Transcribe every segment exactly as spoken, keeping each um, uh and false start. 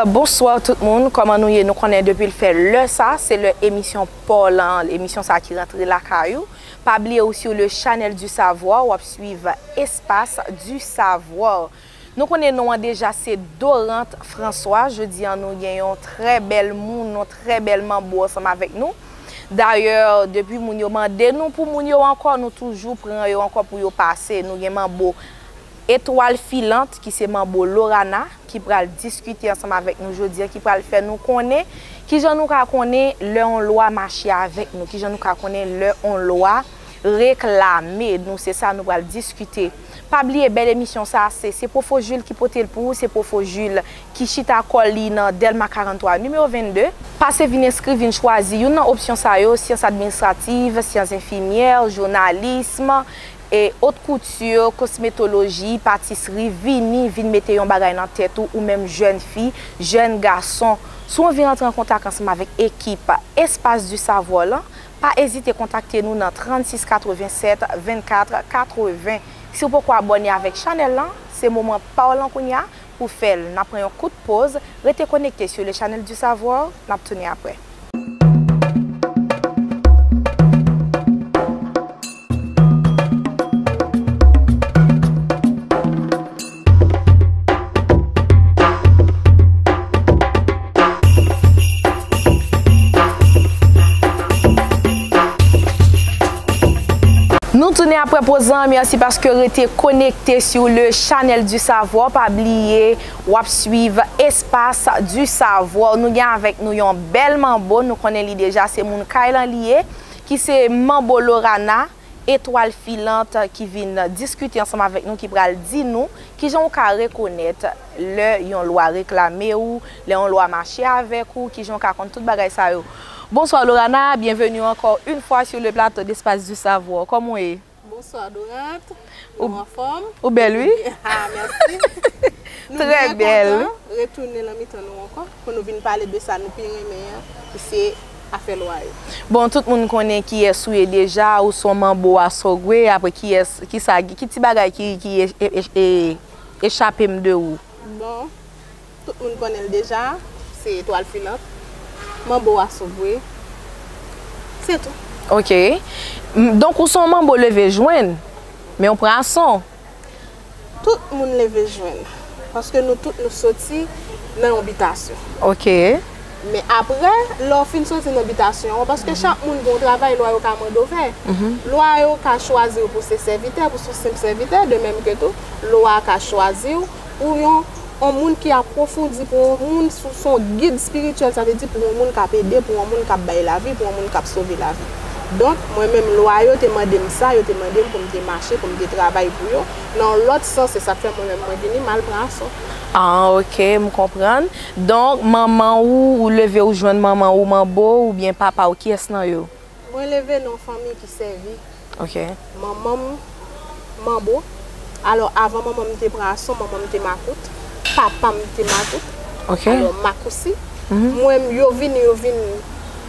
Bonswa tout moun, kòman nou ye? Nou konnen depi l fè lè sa, se lè emisyon pa w lan, emisyon sa ki rantre lakay ou. Pa bliye ou sur le channel du savoir, w ap swiv Espace du Savoir. Nou konnen non an deja se Dorante François. Jodi an nou gen yon trè bèl moun, yon trè bèl manbo ansanm avèk nou. Dayè, depi moun yo mande nou pou moun yo ankò, nou toujou pran yo ankò pou yo pase. Nou gen manbo Etwal Filant, ki se manbo Lorana, ki pral diskite ansanm avèk nou jodi an, ki pral fè nou konnen kijan nou ka konnen lè yon lwa mache avèk nou, kijan nou ka konnen lè yon lwa reklame nou. Se sa nou pral diskite. Pa bliye, bèl emisyon sa, se, se Pwofo Jules ki pote l pou ou, se Pwofo Jules ki chita kò li nan Dèlma karant twa, nimewo vennde. Pase vin enskri, vin chwazi youn nan opsyon sa yo, syans administrativ, syans enfimyè, jounalis, e haute couture, kosmetoloji, patisri, vini, vin mete yon bagay nan tèt ou, ou menm jèn fi, jèn gason. Si w anvi rantre an kontak ansanm avèk ekip Espace du Savoir lan, pa ezite kontakte nou nan trannsis katrevennsèt vennkat katreven. Si w poko abòne avèk chanèl lan, se moman pa w lan kounye a pou w fè l. N ap pran yon kout poz, rete konekte sur le channel du savoir, n ap tounen apre. Nou tounen apre poz lan, mèsi paske rete konekte sur le channel du savoir. Pa bliye, w ap swiv Espace du Savoir. Nou gen avèk nou yon bèl manbo, nou konnen li deja, se moun kay lan li ye, ki se manbo Lorana, Etwal Filant, ki vin diskite ansanm avèk nou, ki pral di nou kijan w ka rekonèt lè yon lwa reklame ou, lè yon lwa mache avèk ou, kijan w ka konn tout bagay sa yo. Bonswa Lorana, bienvenue encore une fois sur le plateau d'Espace du Savoir. Kòman w ye? Bonswa Dorante, nou anfòm? Ou bèl, wi. Ah, mèsi. Nou byen kontan retounen nan mitan nou ankò pou nou vin pale de sa nou pi renmen an, ki se afè lwa yo. Bon, tout moun konnen kiyès ou ye deja, ou se yon manbo Asogwe, apre kiyès, kisa, ki ti bagay ki, ki e, e, e, e, echape m de ou? Bon, tout moun konnen l deja, se Etwal Filant, manbo Asogwe. Se tou. Ok. M, donk, ou se yon manbo leve jwenn, men yon pwason. Tout moun leve jwenn. Paske nou tout nou soti nan yon bitasyon. Ok. Men apre, lè w fin soti nan bitasyon an, paske chak moun gen yon travay lwa yo ka mande w fè. Lwa yo ka chwazi w pou se sèvitè, pou se senp sèvitè, de menm ke tou, lwa ka chwazi w pou yon, yon moun ki apwofondi, pou yon moun sou, se yon gid espirityèl, sa vle di pou yon moun k ap ede, pou yon moun k ap bay lavi, pou yon moun k ap sove lavi. Donk, mwen menm, lwa yo te mande m sa, yo te mande m pou m te mache, pou m te travay pou yo. Nan yon lòt sans, se sa k fè mwen menm mwen vini, m al pran ason. Ah, ok, m konprann. Donk, manman ou, ou leve ou jwenn manman ou manbo oubyen papa ou, kiyès nan yo? Mwen leve nan yon fanmi ki sèvi. Ok. Manman m manbo. Alò, avan manman m te pran ason, manman m te makout. Papa m te makout. Ok. Alò, makousi. Mwen, yo vini, yo vin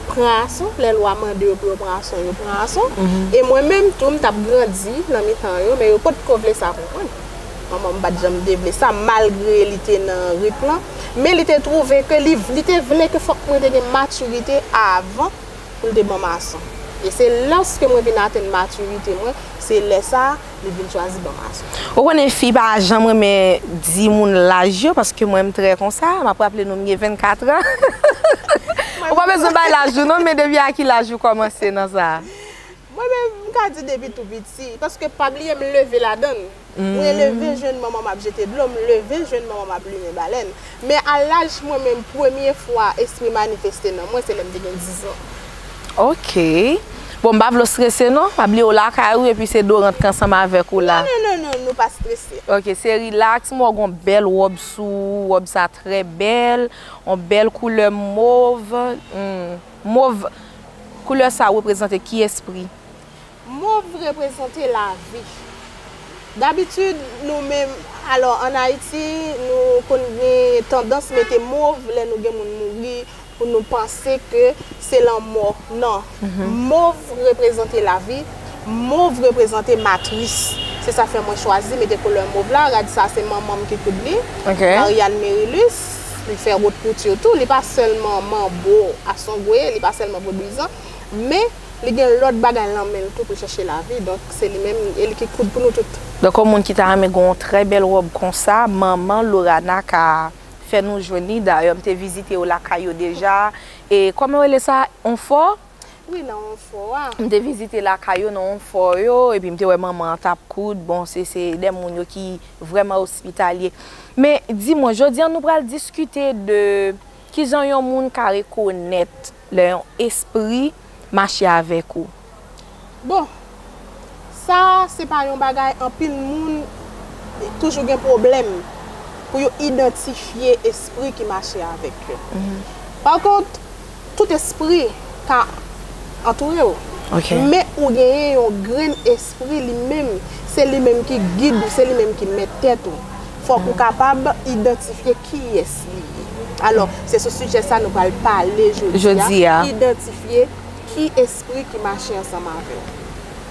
pran ason. Lè lwa mande yo pou yo pran ason, yo pran ason. E mwen menm tou, m t ap grandi nan mitan yo, men yo potko vle sa konprann. Manman m pa t janm te vle sa, malgre li te nan rit lan. Men li te twouve ke li, li te vle ke fòk mwen te gen matirite avan pou l te ban m ason. E se lòske mwen vin atenn matirite mwen, se lè sa a, li vin chwazi ban m ason. Ou konnen fi pa janm renmen di moun laj yo, paske mwen m trè konsa, m ap raple nou m gen vennkat an. Ou pa bezwen bay laj ou non, men depi a ki laj ou kòmanse nan sa a? Mwen menm, m ka di depi tou piti, paske pa bliye m leve ladan l. Mwen leve jwenn manman m ap jete dlo, m leve jwenn manman m ap limen balèn. Men a laj mwen menm, premye fwa espri manifeste nan mwen, se lè m te gen diz an. Ok. Bon, m pa vle w strese non, pa bliye w lakay ou, epi se Dorante k ansanm avèk ou la. Non, non, non, non, nou pa strese. Ok, se relax, m wè w gen yon bèl wòb sou ou, wòb sa trè bèl, yon bèl koulè mov. Hmm. Mov, koulè sa reprezante ki espri? Mov reprezante lavi. Dabitid, nou menm, alò, ann Ayiti, nou konn gen tandans mete mov lè nou gen moun mouri, pou nou panse ke se lanmò. Non. Mov reprezante lavi, mov reprezante matris. Se sa fè mwen chwazi mete koulè mov la. Rad sa, se manman m ki koud li. Ok. Marianne Merilus. Li fè wot pou ti yo tou. Li pa sèlman manbo asongwe, li pa sèlman vodwizan, men li gen lòt bagay nan men l tou pou l chèche lavi. Donk, se li menm, e li ki koud pou nou tout. Donk, yon moun ki ta renmen gen yon trè bèl wòb konsa, manman Lorana ka fè nou jwenn li. Dayè, m te vizite yo lakay yo deja. E kòman yo rele sa? Onfò? Wi, nan Onfò a. M te vizite lakay yo nan Onfò yo, epi m te wè manman an t ap koud. Bon, se, se de moun yo ki vrèman ospitalye. Men, di mwen, jodi a nou pral diskite de kijan yon moun ka rekonèt lè yon espri mache avèk ou. Bon, sa, se pa yon bagay anpil moun toujou gen pwoblèm pou yo idantifye espri ki mache avèk yo. Mhm. Pa kont, tout espri ka antoure w. Ok. Men ou genyen yon grenn espri li menm, se li menm ki gid ou, se li menm ki mèt tèt ou. Fòk ou kapab idantifye kiyès li ye. Alò, se sou sijè sa nou pral pale jodi a. Jodi a. Idantifye ki espri ki mache ansanm avè w.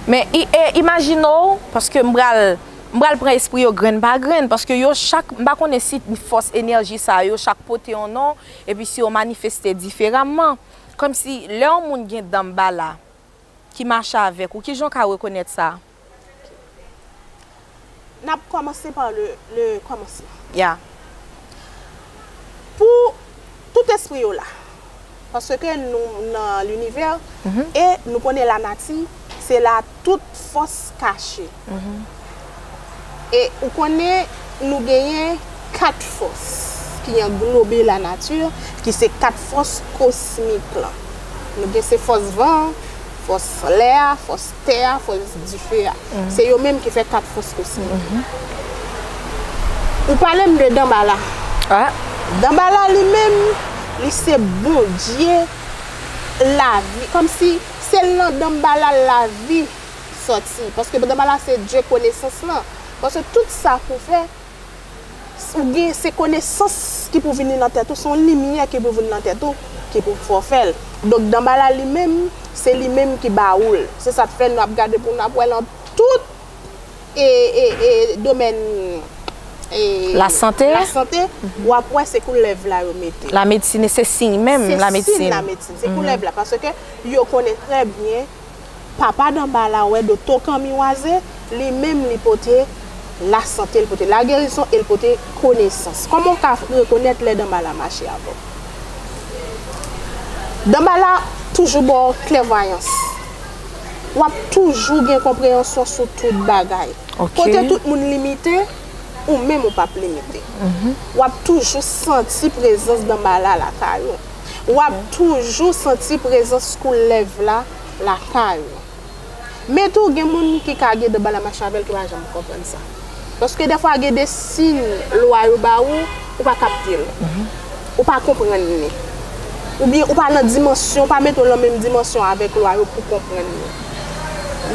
Men i- e, imajine w, paske m pral, m pral pran espri yo grenn pa grenn, paske yo chak, m pa konnen si fòs enèji sa yo chak pote yon non, epi si yo manifeste diferaman. Kòmsi lè yon moun gen Danmbala ki mache avèk ou, kijan w ka rekonèt sa? N ap kòmanse pa le, le kòmansman. Ya. Pou tout espri yo la, paske nou nan linivè, mhm, e nou konnen lanati, se la tout fòs kache. Mhm. E ou konnen nou genyen kat fòs ki anglobe lanati, ki se kat fòs kosmik lan. Nou gen se fòs van an, fòs lè a, fòs tè a, fòs dife a. Mhm. Se yo menm ki fè kat fòs kosmik. Mhm. Ou pale m de Danmbala. Ah. Danmbala li menm, li se Bondye lavi. Kòmsi se nan Danmbala lavi sòti. Paske Danmbala se Dye konesans lan. Paske tout sa pou fè, ou gen se konesans ki pou vini nan tèt ou, se yon limyè ki pou vini nan tèt ou, ki pou fè w fè l. Donk, Danmbala li menm, se li menm ki ba ou l. Se sa k fè n ap gade pou n ap wè nan tout e, e, e, domèn e, lasante, lasante, mhm, w ap wè se koulèv la yo mete. Lamedsin, e se siy menm, lamedsin. Se siy lamedsin, se, mhm, koulèv la, paske yo konnen trè byen, papa Danmbala, wè, Doto Kanmi Waze, li menm li pote lasante, li pote lagerizon e li pote konesans. Kòman w ka rekonèt lè Danmbala mache avè w? Danmbala toujou ba w klèvwayans. W ap toujou gen konpreyansyon sou tout bagay. Ok. Kote tout moun limite, ou menm ou p ap limite. Mhm. W ap toujou santi prezans Danmbala lakay ou. W ap toujou santi prezans koulèv la lakay ou. Men tou, gen moun ki ka gen Danmbala mache avè l ki pa janm konprann sa. Paske dèfwa gen de siy lwa yo ba ou, ou pa kapte l. Mhm. Ou pa konprann li. Oubyen ou pa nan dimansyon, ou pa mete w nan menm dimansyon avèk lwa yo pou konprann li.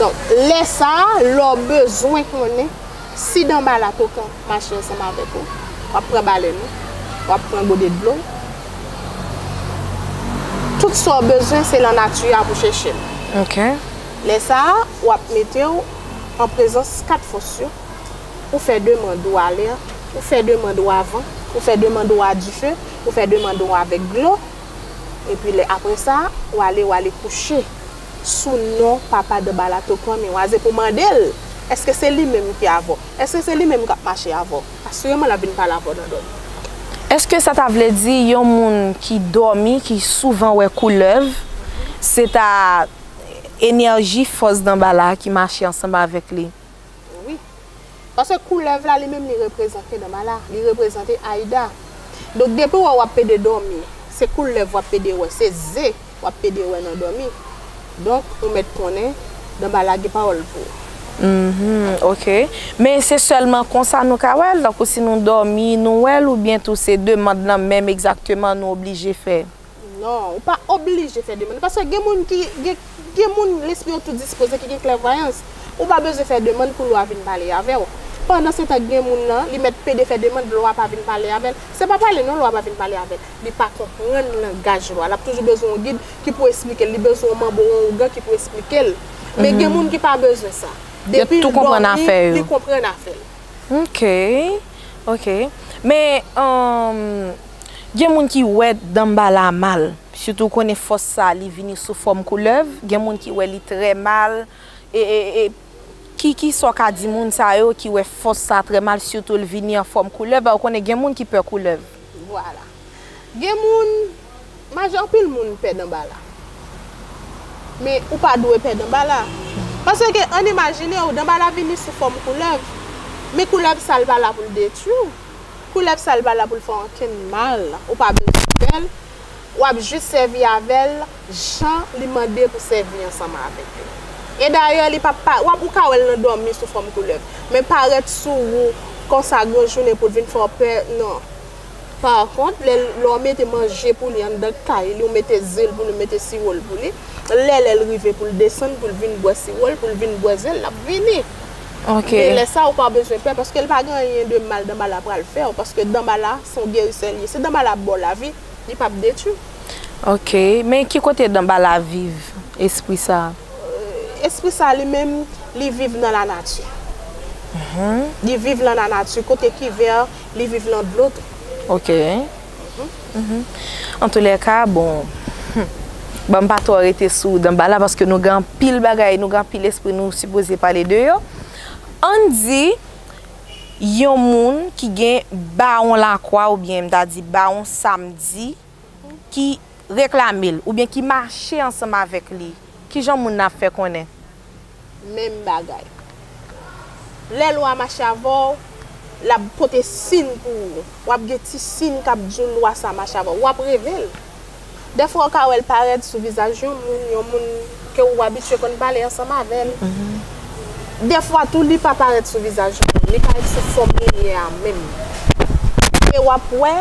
Donk, lè sa a, lè w bezwen konnen si Danmbala tokan mache ansanm avèk ou, w ap pran balèn ou, w ap pran gode dlo. Tout sa w bezwen, se lan nati a pou chèche l. Ok. Lè sa a, w ap mete w an prezans kat fòs yo. Ou fè demann ou a lè, ou fè demann ou a van, ou fè demann ou a dife, ou fè demann ou avèk dlo. Epi lè, apre sa, w ale, w ale kouche sou non papa Danmbala Tokan Miwaze pou mande l, èske se li menm ki avè w? Èske se li menm k ap mache avè w? Asireman, l ap vin pale avè w nan dòmi. Èske sa ta vle di yon moun ki dòmi, ki souvan wè koulèv, se ta enèji fòs Danmbala ki mache ansanm avèk li? Wi. Paske koulèv la, li menm, li reprezante Danmbala, li reprezante Aida. Donk, depi w wè w ap pede dòmi, se koulèv w ap pede wè, se ze w ap pede wè nan dòmi. Donk, ou mèt konnen, Danmbala gen pawòl pou ou. Mhm, ok. Men se sèlman konsa nou ka wè l, tankou si nou dòmi, nou wè l, oubyen tou se demann lan menm egzakteman nou oblije fè? Non, ou pa oblije fè demann. Paske gen moun ki, gen, gen moun lespri yo tou dispoze, ki gen klèvwayans. Ou pa bezwen fè demann pou lwa vin pale avè w. Pandansetan, gen moun nan, li mèt pede fè demann, lwa pa vin pale avè l. Se pa pale non, lwa pa vin pale avè l. Li pa konprann langaj lwa. L ap toujou bezwen yon gid ki pou esplike l. Li bezwen yon manbo, yon ougan ki pou esplike l. Men gen moun ki pa bezwen sa. Depi l dòmi, li konprann afè l. Ok, ok. Men, um, Gen moun ki wè Danmbala mal, sitou w konnen fòs sa li vini sou fòm koulèv, gen moun ki wè li trè mal, e, e, e, ki, ki sa w ka di moun sa yo ki wè fòs sa trè mal, sitou l vini an fòm koulèv, ou konnen gen moun ki pè koulèv. Vwala. Gen moun, majè anpil moun pè Danmbala. Men ou pa dwe pè Danmbala. Paske ann imajine w, Danmbala vini sou fòm koulèv. Men koulèv sa l pa la pou l detwi w. Koulèv sa l pa la pou l fè w ankenn mal. Ou pa bezwen pè l. W ap jis sèvi avè l jan li mande pou sèvi ansanm avèk li. E dayè, li p ap pa, w ap, ou ka wè l nan dòmi sou fòm koulèv. Men parèt sou ou konsa gran jounen pou l vin fè w pè, non. Pa kont, lè, lè w mete manje pou li anndan kay li, ou mete ze l pou li, ou mete siwo l pou li, lè lè l rive pou l desann, pou l vin bwè siwo l, pou l vin bwè ze l, l ap vini. Ok. Men lè sa, ou pa bezwen pè, paske l pa gen anyen de mal Danmbala pral fè w, paske Danmbala se yon gerisè li ye. Si Danmbala ba w lavi, li p ap detwi. Ok, men ki kote Danmbala viv, espri sa? Espri sa li menm, li viv nan lanati. Li viv nan lanati, kote ki vè, li viv nan dlo tou. Ok. Mhm. Antoulèka, bon, ban m pa twò rete sou Danmbala, paske nou gen anpil bagay, nou gen anpil espri nou sipoze pale de yo. Ann di, yon moun ki gen bawon lakwa, oubyen m ta di bawon samdi, ki reklame l, oubyen ki mache ansanm avèk li, kijan moun nan ap fè konnen? Menm bagay. Lè lwa mache avè w, l ap pote siy pou ou. W ap gen ti siy k ap di w lwa sa mache avè w. W ap reve l. Dèfwa, w ka wè l parèt sou vizaj yon moun, yon moun ke ou abitye konn pale ansanm avè l. Dèfwa tou, li pa parèt sou vizaj yon moun, li parèt sou fòm limyè a menm. E w ap wè,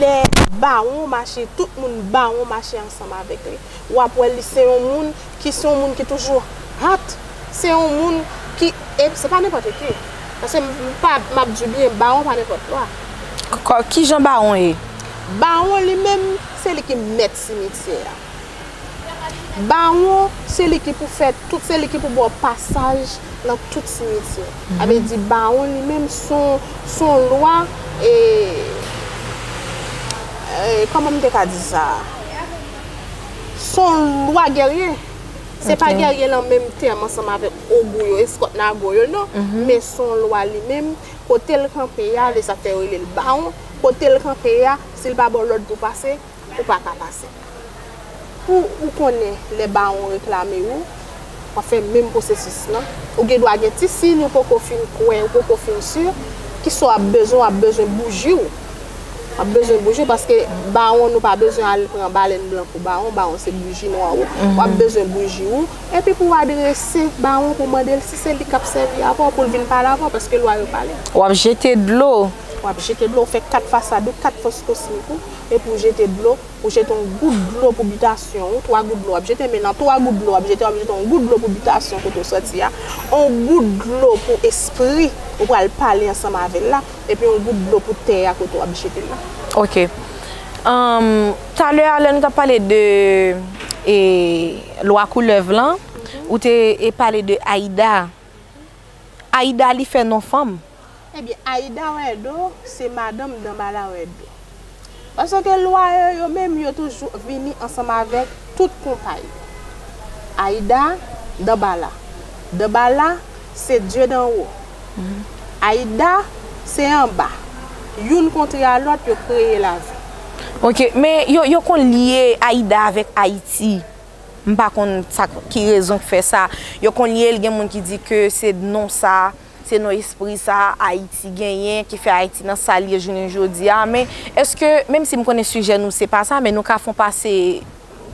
lè bawon mache, tout moun bawon mache ansanm avèk li. W ap wè li se yon moun ki se yon moun ki toujou hot. Se yon moun ki, e se pa nenpòt ki. Paske m, m pa, m ap di w byen, bawon pa nenpòt lwa. Kò, kijan bawon ye? Bawon li menm, se li ki mèt simityè a. Bawon, se li ki pou fè tout, se li ki pou ba w pasaj nan tout simityè. Sa vle di, bawon li menm, se yon, se yon lwa, e, e, kòman m te ka di sa? Se yon lwa gèrye. Se pa gèrye nan menm tèm ansanm avèk ogou yo, eskòt nago yo, non. Men se yon lwa li menm, kote l kanpe a, se sa k fè yo rele l bawon, kote l kanpe a, si l pa ba w lòd pou pase, ou pa ka pase. Pou ou konnen lè bawon reklame ou, w ap fè menm pwosesis lan. Ou gen dwa gen ti siy ou poko fin kwè, ou poko fin si, kisa w ap bezwen, w ap bezwen bouji w. W ap bezwen bouji w paske bawon, nou pa bezwen al pran balèn blan pou bawon, bawon se bouji nwa ou. W ap bezwen bouji w. Epi pou w adrese bawon, pou w mande l si se li k ap sèvi avè w, pou l vin pale avè w, paske lwa yo pale. W ap jete dlo. W ap jete dlo, w fè kat fasad ou, kat fòs kosmik ou, epi w jete dlo, ou jete yon gout dlo pou bitasyon ou, twa gout dlo w ap jete, men nan twa gout dlo w ap jete, w ap jete yon gout dlo pou bitasyon kote w sòti a, yon gout dlo pou espri ou pral pale ansanm avè l la, epi yon gout dlo pou tè a kote w ap jete l la. Ok. Ahn, talè a, lè nou t ap pale de, e, lwa koulèv lan, ou te, e, pale de Aida. Aida, li fè non fanm. Ebyen, Aida Wèdo, se madanm Danbala Wèdo. Paske lwa yo, yo menm, yo toujou vini ansanm avèk tout konpay. Aida, Danbala. Danbala, se Dye danwo. Aida, se anba. Youn kontre a lòt, yo kreye lavi. Ok, men yo, yo konn lye Aida avèk Ayiti. M pa konn sa k, ki rezon k fè sa. Yo konn lye l, gen moun ki di ke se non sa, se non espri sa Ayiti genyen, ki fè Ayiti nan sa l ye jounen jodi a. Men èske, menm si m konnen sijè nou se pa sa, men nou ka fè yon pase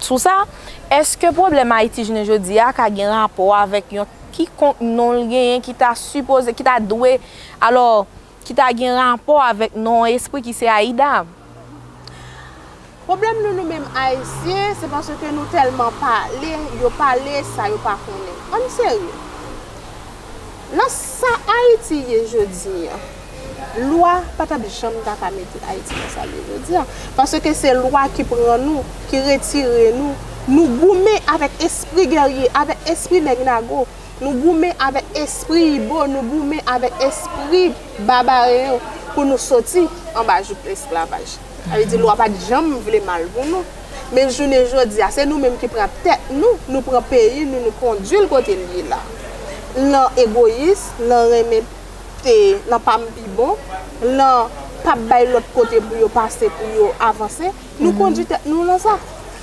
sou sa, èske pwoblèm Ayiti jounen jodi a ka gen rapò avèk yon kikonk non l genyen ki ta sipoze, ki ta dwe, alò, ki ta gen rapò avèk non espri ki se Aida? Pwoblèm nou, nou menm Ayisyen, se paske nou tèlman pale, yo pale sa yo pa konnen. Ann serye. Nan sa Ayiti ye jodi a, lwa pa t ap janm ta ka mete Ayiti nan sa l ye jodi a. Paske se lwa ki pran nou, ki retire nou. Nou goumen avèk espri gèrye, avèk espri nèg nago. Nou goumen avèk espri ibo, nou goumen avèk espri babaren yo pou nou soti anba jouk esklavaj. Sa vle di lwa pa t janm vle mal pou nou. Men jounen jodi a, se nou menm ki pran tèt nou, nou pran peyi nou, nou kondui l kote l ye la. Nan egoyis, nan renmen te, nan pa m pi bon, nan p ap bay lòt kote pou yo pase, pou yo avanse, nou kondui tèt nou nan sa.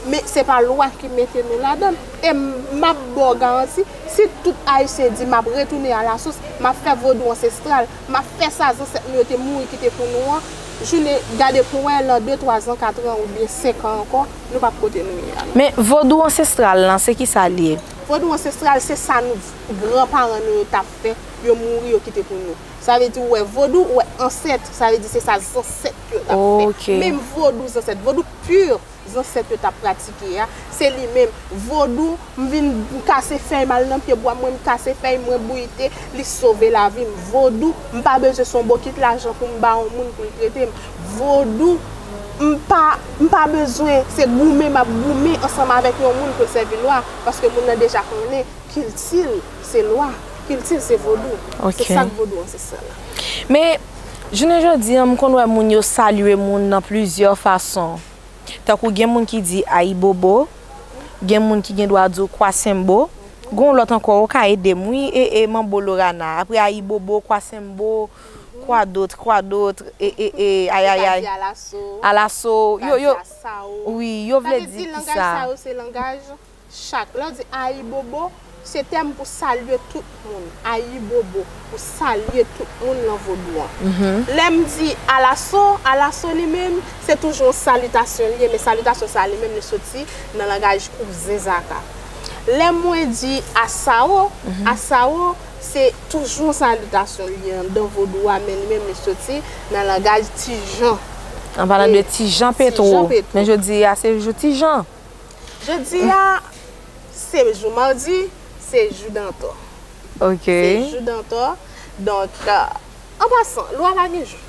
Men se pa lwa ki mete nou ladan l. E m ap ba w garanti, si tout Ayisyen di m ap retounen alasous, m ap fè vodou ansestral, m ap fè sa zansèt nou yo te mouri kite pou nou an, jounen gade pou wè nan de, twa zan, kat an oubyen senk an ankò, nou p ap kote nou ye a non. Men vodou ansestral lan, se kisa l ye? Vodou ansestral, se sa nou gran paran nou yo t ap fè, yo mouri, yo kite pou nou. Sa vle di, ou wè vodou, ou wè ansèt, sa vle di se sa zansèt yo t ap fè. Ok. Menm vodou zansèt, vodou pi zansèt yo t ap pratike a, se li menm. Vodou, m vin, m kase fèy, m al nan pye bwa, mwen m kase fèy, mwen bouyi te, li sove lavi m. Vodou, m pa bezwen se yon bokit lajan pou m ba yon moun pou l trete m. Vodou, m pa, m pa bezwen se goumen m ap goumen ansanm avèk yon moun pou l sèvi lwa, paske moun nan deja konnen kilti l se lwa, kilti l se vodou. Ok. Se sa k vodou ansestral la. Men, jounen jodi a, m konn wè moun yo salye moun nan plizyè fason. Tankou gen moun ki di ayibobo, gen moun ki gen dwa di w kwasenbo, gen yon lòt ankò, ou ka ede m, wi, e, e, manbo Lorana. Apre ayibobo, kwasenbo, kwa dot, kwa dot, e, e, e, ayayay. Yo ka di alaso. Alaso, yo, yo, ka di asawo. Wi, yo vle di kisa? Sa vle di langaj sa yo se langaj chak, lè w di ayibobo, se tèm pou salye tout moun. Ayibobo, pou salye tout moun nan vodou an. Lè m di alaso, alaso li menm, se toujou yon salitasyon li ye, men salitasyon sa a li menm, li soti nan langaj kouzen Zaka. Lè mwen di asawo, asawo, se toujou yon salitasyon li ye anndan vodou a, men li menm, li soti nan langaj Tijan. An palan de Tijan Petwo. Tijan Petwo. Men jodi a, se jou Tijan. Jodi a, se jou madi, se jou dantò. Ok. Se jou dantò. Donk, euh, an pasan, lwa pa gen jou.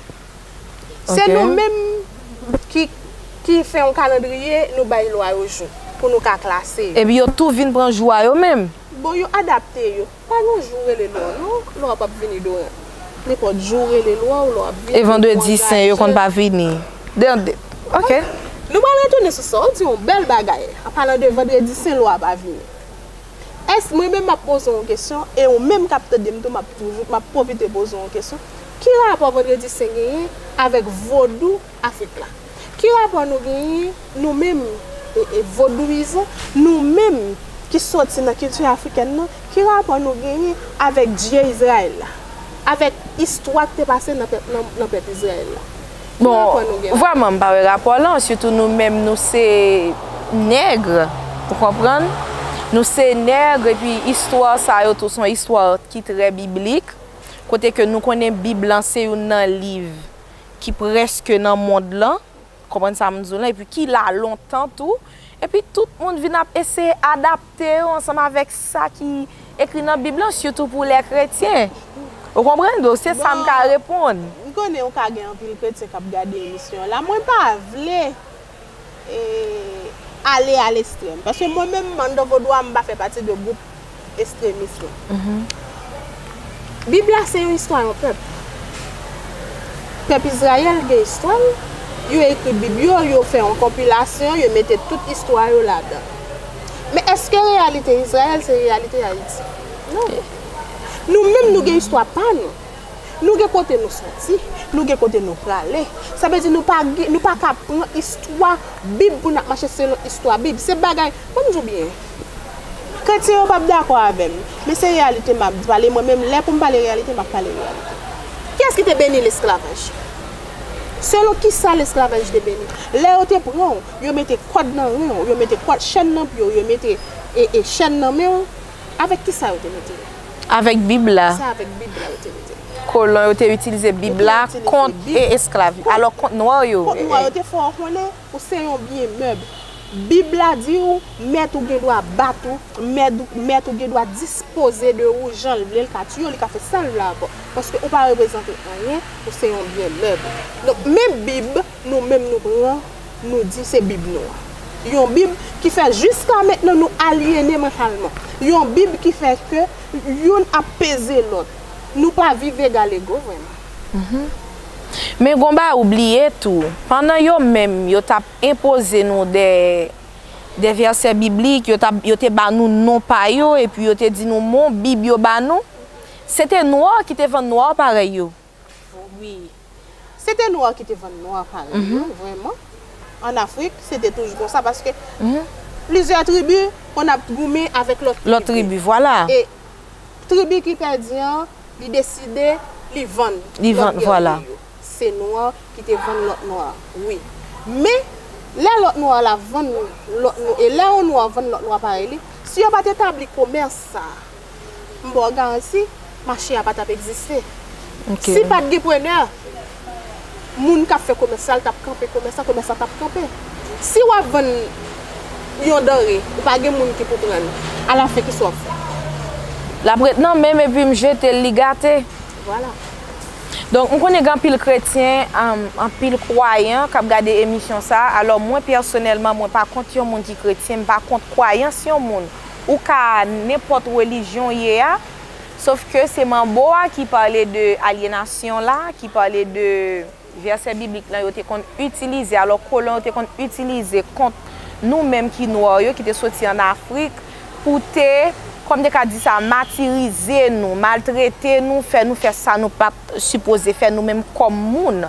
Se nou menm ki, ki fè yon kalandriye, nou bay lwa yo jou, pou nou ka klase yo. Epi yo tou vin pran jou a yo menm. Bon, yo adapte yo. Pa gen jou rele lwa, non. Lwa p ap vini doran. Nenpòt jou rele lwa, lwa ap vini. E vandredi sen, yo konn pa vini. De, de, ok. Nou pral retounen sou sa, w di yon bèl bagay. An palan de vandredi sen, lwa pa vini. Èske mwen menm m ap poze yon kesyon, e ou menm k ap tande m tou, m ap toujou, m ap pwofite poze yon kesyon. Ki rapò vandredi sen genyen avèk vodou Afrik la? Ki rapò nou genyen, nou menm, e, e, vodouyizan, nou menm ki soti nan kilti afrikèn nan, ki rapò nou genyen avèk Dye Izrayèl la, avèk istwa k te pase nan pèp, nan, nan pèp Izrayèl la? Ki rapò nou gen la? Bon, vrèman, m pa wè rapò lan, sitou nou menm, nou se nèg, ou konprann? Nou se nèg, epi istwa sa yo tou se yon istwa ki trè biblik, kote ke nou konnen Bib lan se youn nan liv ki prèske nan mond lan, konprann sa m di w lan, epi ki la lontan tou, epi tout moun vin ap eseye adapte yo ansanm avèk sa ki ekri nan Bib lan, sitou pou lè kretyen. Ou konprann? Donk, se sa m ka reponn. Bon, m konnen ou ka gen anpil kretyen k ap gade emisyon an la. Mwen pa vle e, ale a lestrèm. Paske mwen menm, anndan vodou a, m pa fè pati de gwoup estremis lan. Bib la se yon istwa yon pèp. Pèp Izrayèl gen istwa l, yo ekri Bib yo, yo fè yon konpilasyon, yo mete tout istwa yo ladan. Men èske reyalite Izrayèl se reyalite Ayiti? Non. Nou menm, nou gen istwa pa nou. Nou gen kote nou soti, nou gen kote nou prale. Sa vle di nou pa gen, nou pa ka pran istwa Bib pou n ap mache selon istwa Bib. Se bagay, ban m di w byen, kretyen yo p ap dakò avè m, men se reyalite m ap pale mwen menm, lè pou m pale reyalite, m ap pale reyalite. Kiyès ki te beni lesklavaj? Selon kisa lesklavaj te beni? Lè yo te pran w, yo mete kòd nan ren w, yo mete kòd, chèn nan pye w, yo mete, e, e, chèn nan men w, avèk kisa yo te mete l? Avèk Bib la. Se avèk Bib la yo te mete l. Kolon yo te itilize Bib la kont e esklav yo. Alò, kont nwa yo. Kont nwa yo te fè w konnen ou se yon byen mèb. Bib la di w, mèt ou gen dwa bat ou, mèt ou, mèt ou gen dwa dispoze de ou jan l vle, l ka tiye w, li ka fè sa l vle avè w. Paske ou pa reprezante anyen, ou se yon byen mèb. Donk, men Bib, nou menm nou pran, nou di se Bib nou an. Yon Bib ki fè jiska mentnan nou alyene mantalman. Yon Bib ki fè ke youn ap peze lòt. Nou pa viv egal ego vrèman. Men gon bagay ou bliye tou, pandan yo menm yo t ap enpoze nou de, de vèsè biblik, yo t ap, yo te ba nou non pa yo, epi yo te di nou men yon Bib yo ba nou, se te nwa ki te vann nwa parèy yo. Wi. Se te nwa ki te vann nwa parèy yo, vrèman. Ann Afrik, se te toujou konsa, paske plizyè tribi konn ap goumen avèk lòt Lòt tribi, vwala. E tribi ki pèdi an, li deside li vann Li vann, lòt vwala. Gèryè yo. Se nwa ki te vann lòt nwa, wi. Men, lè lòt nwa la vann lòt nwa, e lè yon nwa vann lòt nwa parèy li, si yo pa t etabli komès sa, m ba w garanti, mache a pa t ap egziste. Ok. Si pa t gen prenè, moun k ap fè komès la, l t ap kanpe komès la, komès la t ap kanpe. Si w ap vann yon danre, ou pa gen moun ki pou pran l, alafen kisa w ap fè? L ap ret nan men m epi m jete l, li gate. Vwala. Donk, m konnen gen anpil kretyen, anm, anpil kwayan k ap gade emisyon sa a. Alò, mwen pèsonèlman, mwen pa kont yon moun ki kretyen, m pa kont kwayans yon moun. Ou ka nenpòt relijyon w ye a, sof ke se manbo a ki pale de alyenasyon la, ki pale de vèsè biblik lan yo te konn itilize, alò kolon yo te konn itilize kont nou menm ki nwa yo, ki te soti ann Afrik, pou te, kòm te ka di sa, matirize nou, maltrete nou, fè nou fè sa nou pa t sipoze fè nou menm kòm moun.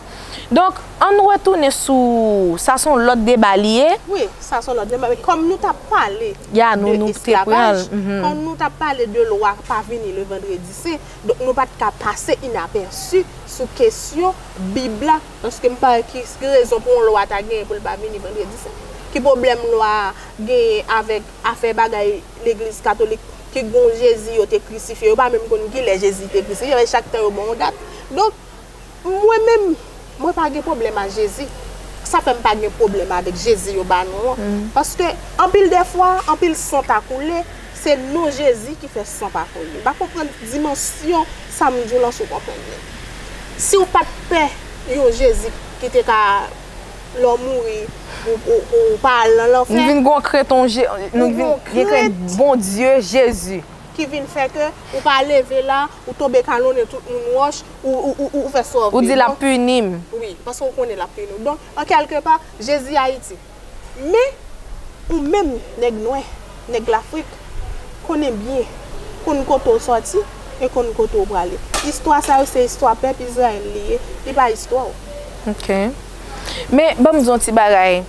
Donk, ann retounen sou, sa se yon lòt deba li ye. Wi, sa se yon lòt deba. Men kòm nou t ap pale Ya, nou, de nou te pran l. esklavaj, kòm nou t ap pale de lwa pa vini le vandredi sen, donk nou pa t ka pase inapèsi sou kesyon Bib la, paske m pa wè ki rezon pou yon lwa ta genyen pou l pa vini vandredi sen. Ki pwoblèm lwa a genyen avèk afè bagay legliz katolik ki gon Jezi yo te krisifye? Yo pa menm konn kilè Jezi te krisifye, men chak tan yo ba w yon dat. Donk, mwen menm, mwen pa gen pwoblèm a Jezi. Sa fè m pa gen pwoblèm avèk Jezi yo ba nou an. Paske, anpil dèfwa, anpil san ta koule, se non Jezi ki fè san pa koule. M pa konprann dimansyon sa m di w lan, si w konprann li. Si w pa t pè yon Jezi ki te ka, lè w mouri, ou, ou, ou pa al nan lanfè. Nou vin gon krent on Je-, nou Ou vin gon gen krent krent. Bondye Jezi. Ki vin fè ke ou pa leve la, ou tonbe kalonnen tout moun wòch, ou, ou, ou, ou fè sa w Ou vle. di l ap pini m. Wi, paske w konnen l ap pini w. Donk, an kèlke pa, Jezi Ayiti. Men, ou menm, nèg nwè, nèg Lafrik, konnen byen, konn kote w sòti e konn kote w prale. Istwa sa yo, se istwa pèp Izrayèl li ye, li pa istwa w. Ok. Men, ban m di yon ti bagay.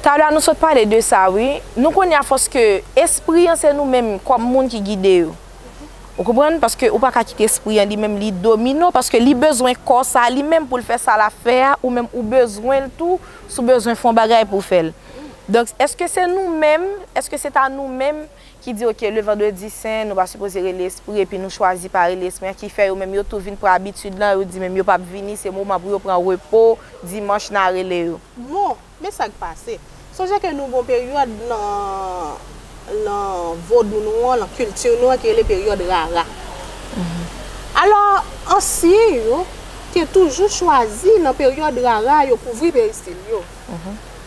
Talè a nou sot pale de sa, wi. Nou konnen afòs ke espri an se nou menm kòm moun ki gide yo. Ou konprann? Paske ou pa ka kite espri an li menm li domine w, paske li bezwen kò sa li menm pou l fè sa l ap fè a, ou menm ou bezwen l tou, si w bezwen fè yon bagay pou w fè l. Donk, èske se nou menm, èske se ta nou menm ki di, ok, le vandredi sen, nou pa sipoze rele espri, epi nou chwazi pa rele espri an, ki fè yo menm yo tou vin pran abitid lan, yo di menm yo p ap vini, se moman pou yo pran repo, dimanch n a rele yo. Non, men sa k pase. Sonje ke nou gon peryòd nan, nan vodou nou an, nan kilti nou an, ki rele peryòd rara. Alò, ansyen yo te toujou chwazi nan peryòd rara yo kouvri peristil yo.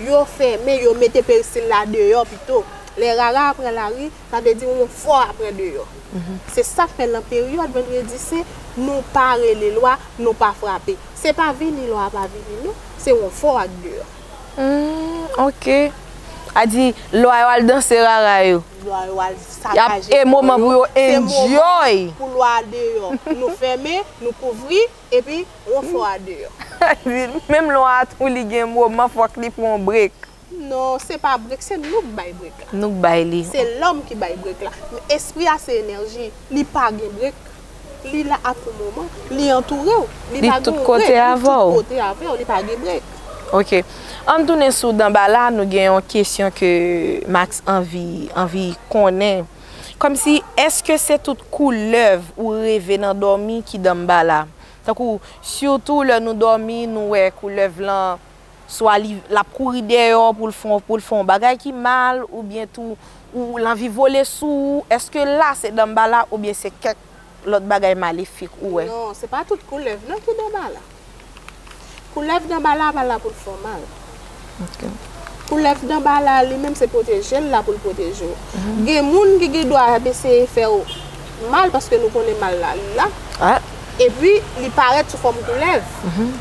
Yo fèmen, yo mete peristil la deyò pito. Lè rara pran lari, sa vle di yon fò ap pran deyò. Se sa k fè nan peryòd vandredi sen, nou pa rele lwa, nou pa frape. Se pa vini lwa pa vini non, se yon fò ak deyò. Hmm, ok. A di, lwa yo al danse rara yo. Lwa yo al Y ap sakaje e moman pou yo se moman enjoy. Pou lwa deyò. Nou fèmen, nou kouvri, epi yon fò a deyò. Menm lwa a tou li gen moman fòk li pran yon brek. Non, se pa brek, se nou k bay brek la. Nou k bay li. Se lòm ki bay brek la. Men espri a se enèji. Li pa gen brek. Li la a tou moman. Li antoure w. Li pa tout gen kote brek, li avè w. Tout kote avè w. Li pa gen brek. Ok. Ann tounen sou Danbala, nou gen yon kesyon ke Max anvi, anvi konnen. Kòmsi, èske se tout koulèv ou reve nan dòmi ki Danbala? Tankou, sitou lè nou dòmi, nou wè koulèv lan, swa li, l ap kouri dèyè w pou l fè, pou l fè yon bagay ki mal, oubyen tou, ou l anvi vole sou ou. Èske la se Danbala oubyen se kèk lòt bagay malefik ou wè? Non, se pa tout koulèv non ki Danbala. Koulèv Danbala pa la pou l fè w mal. Ok. Koulèv Danbala li menm se pwoteje l la pou l pwoteje w. Gen moun ki gen dwa ap eseye fè w mal paske nou konnen mal la li la. Ah, Epi, li parèt sou fòm koulèv.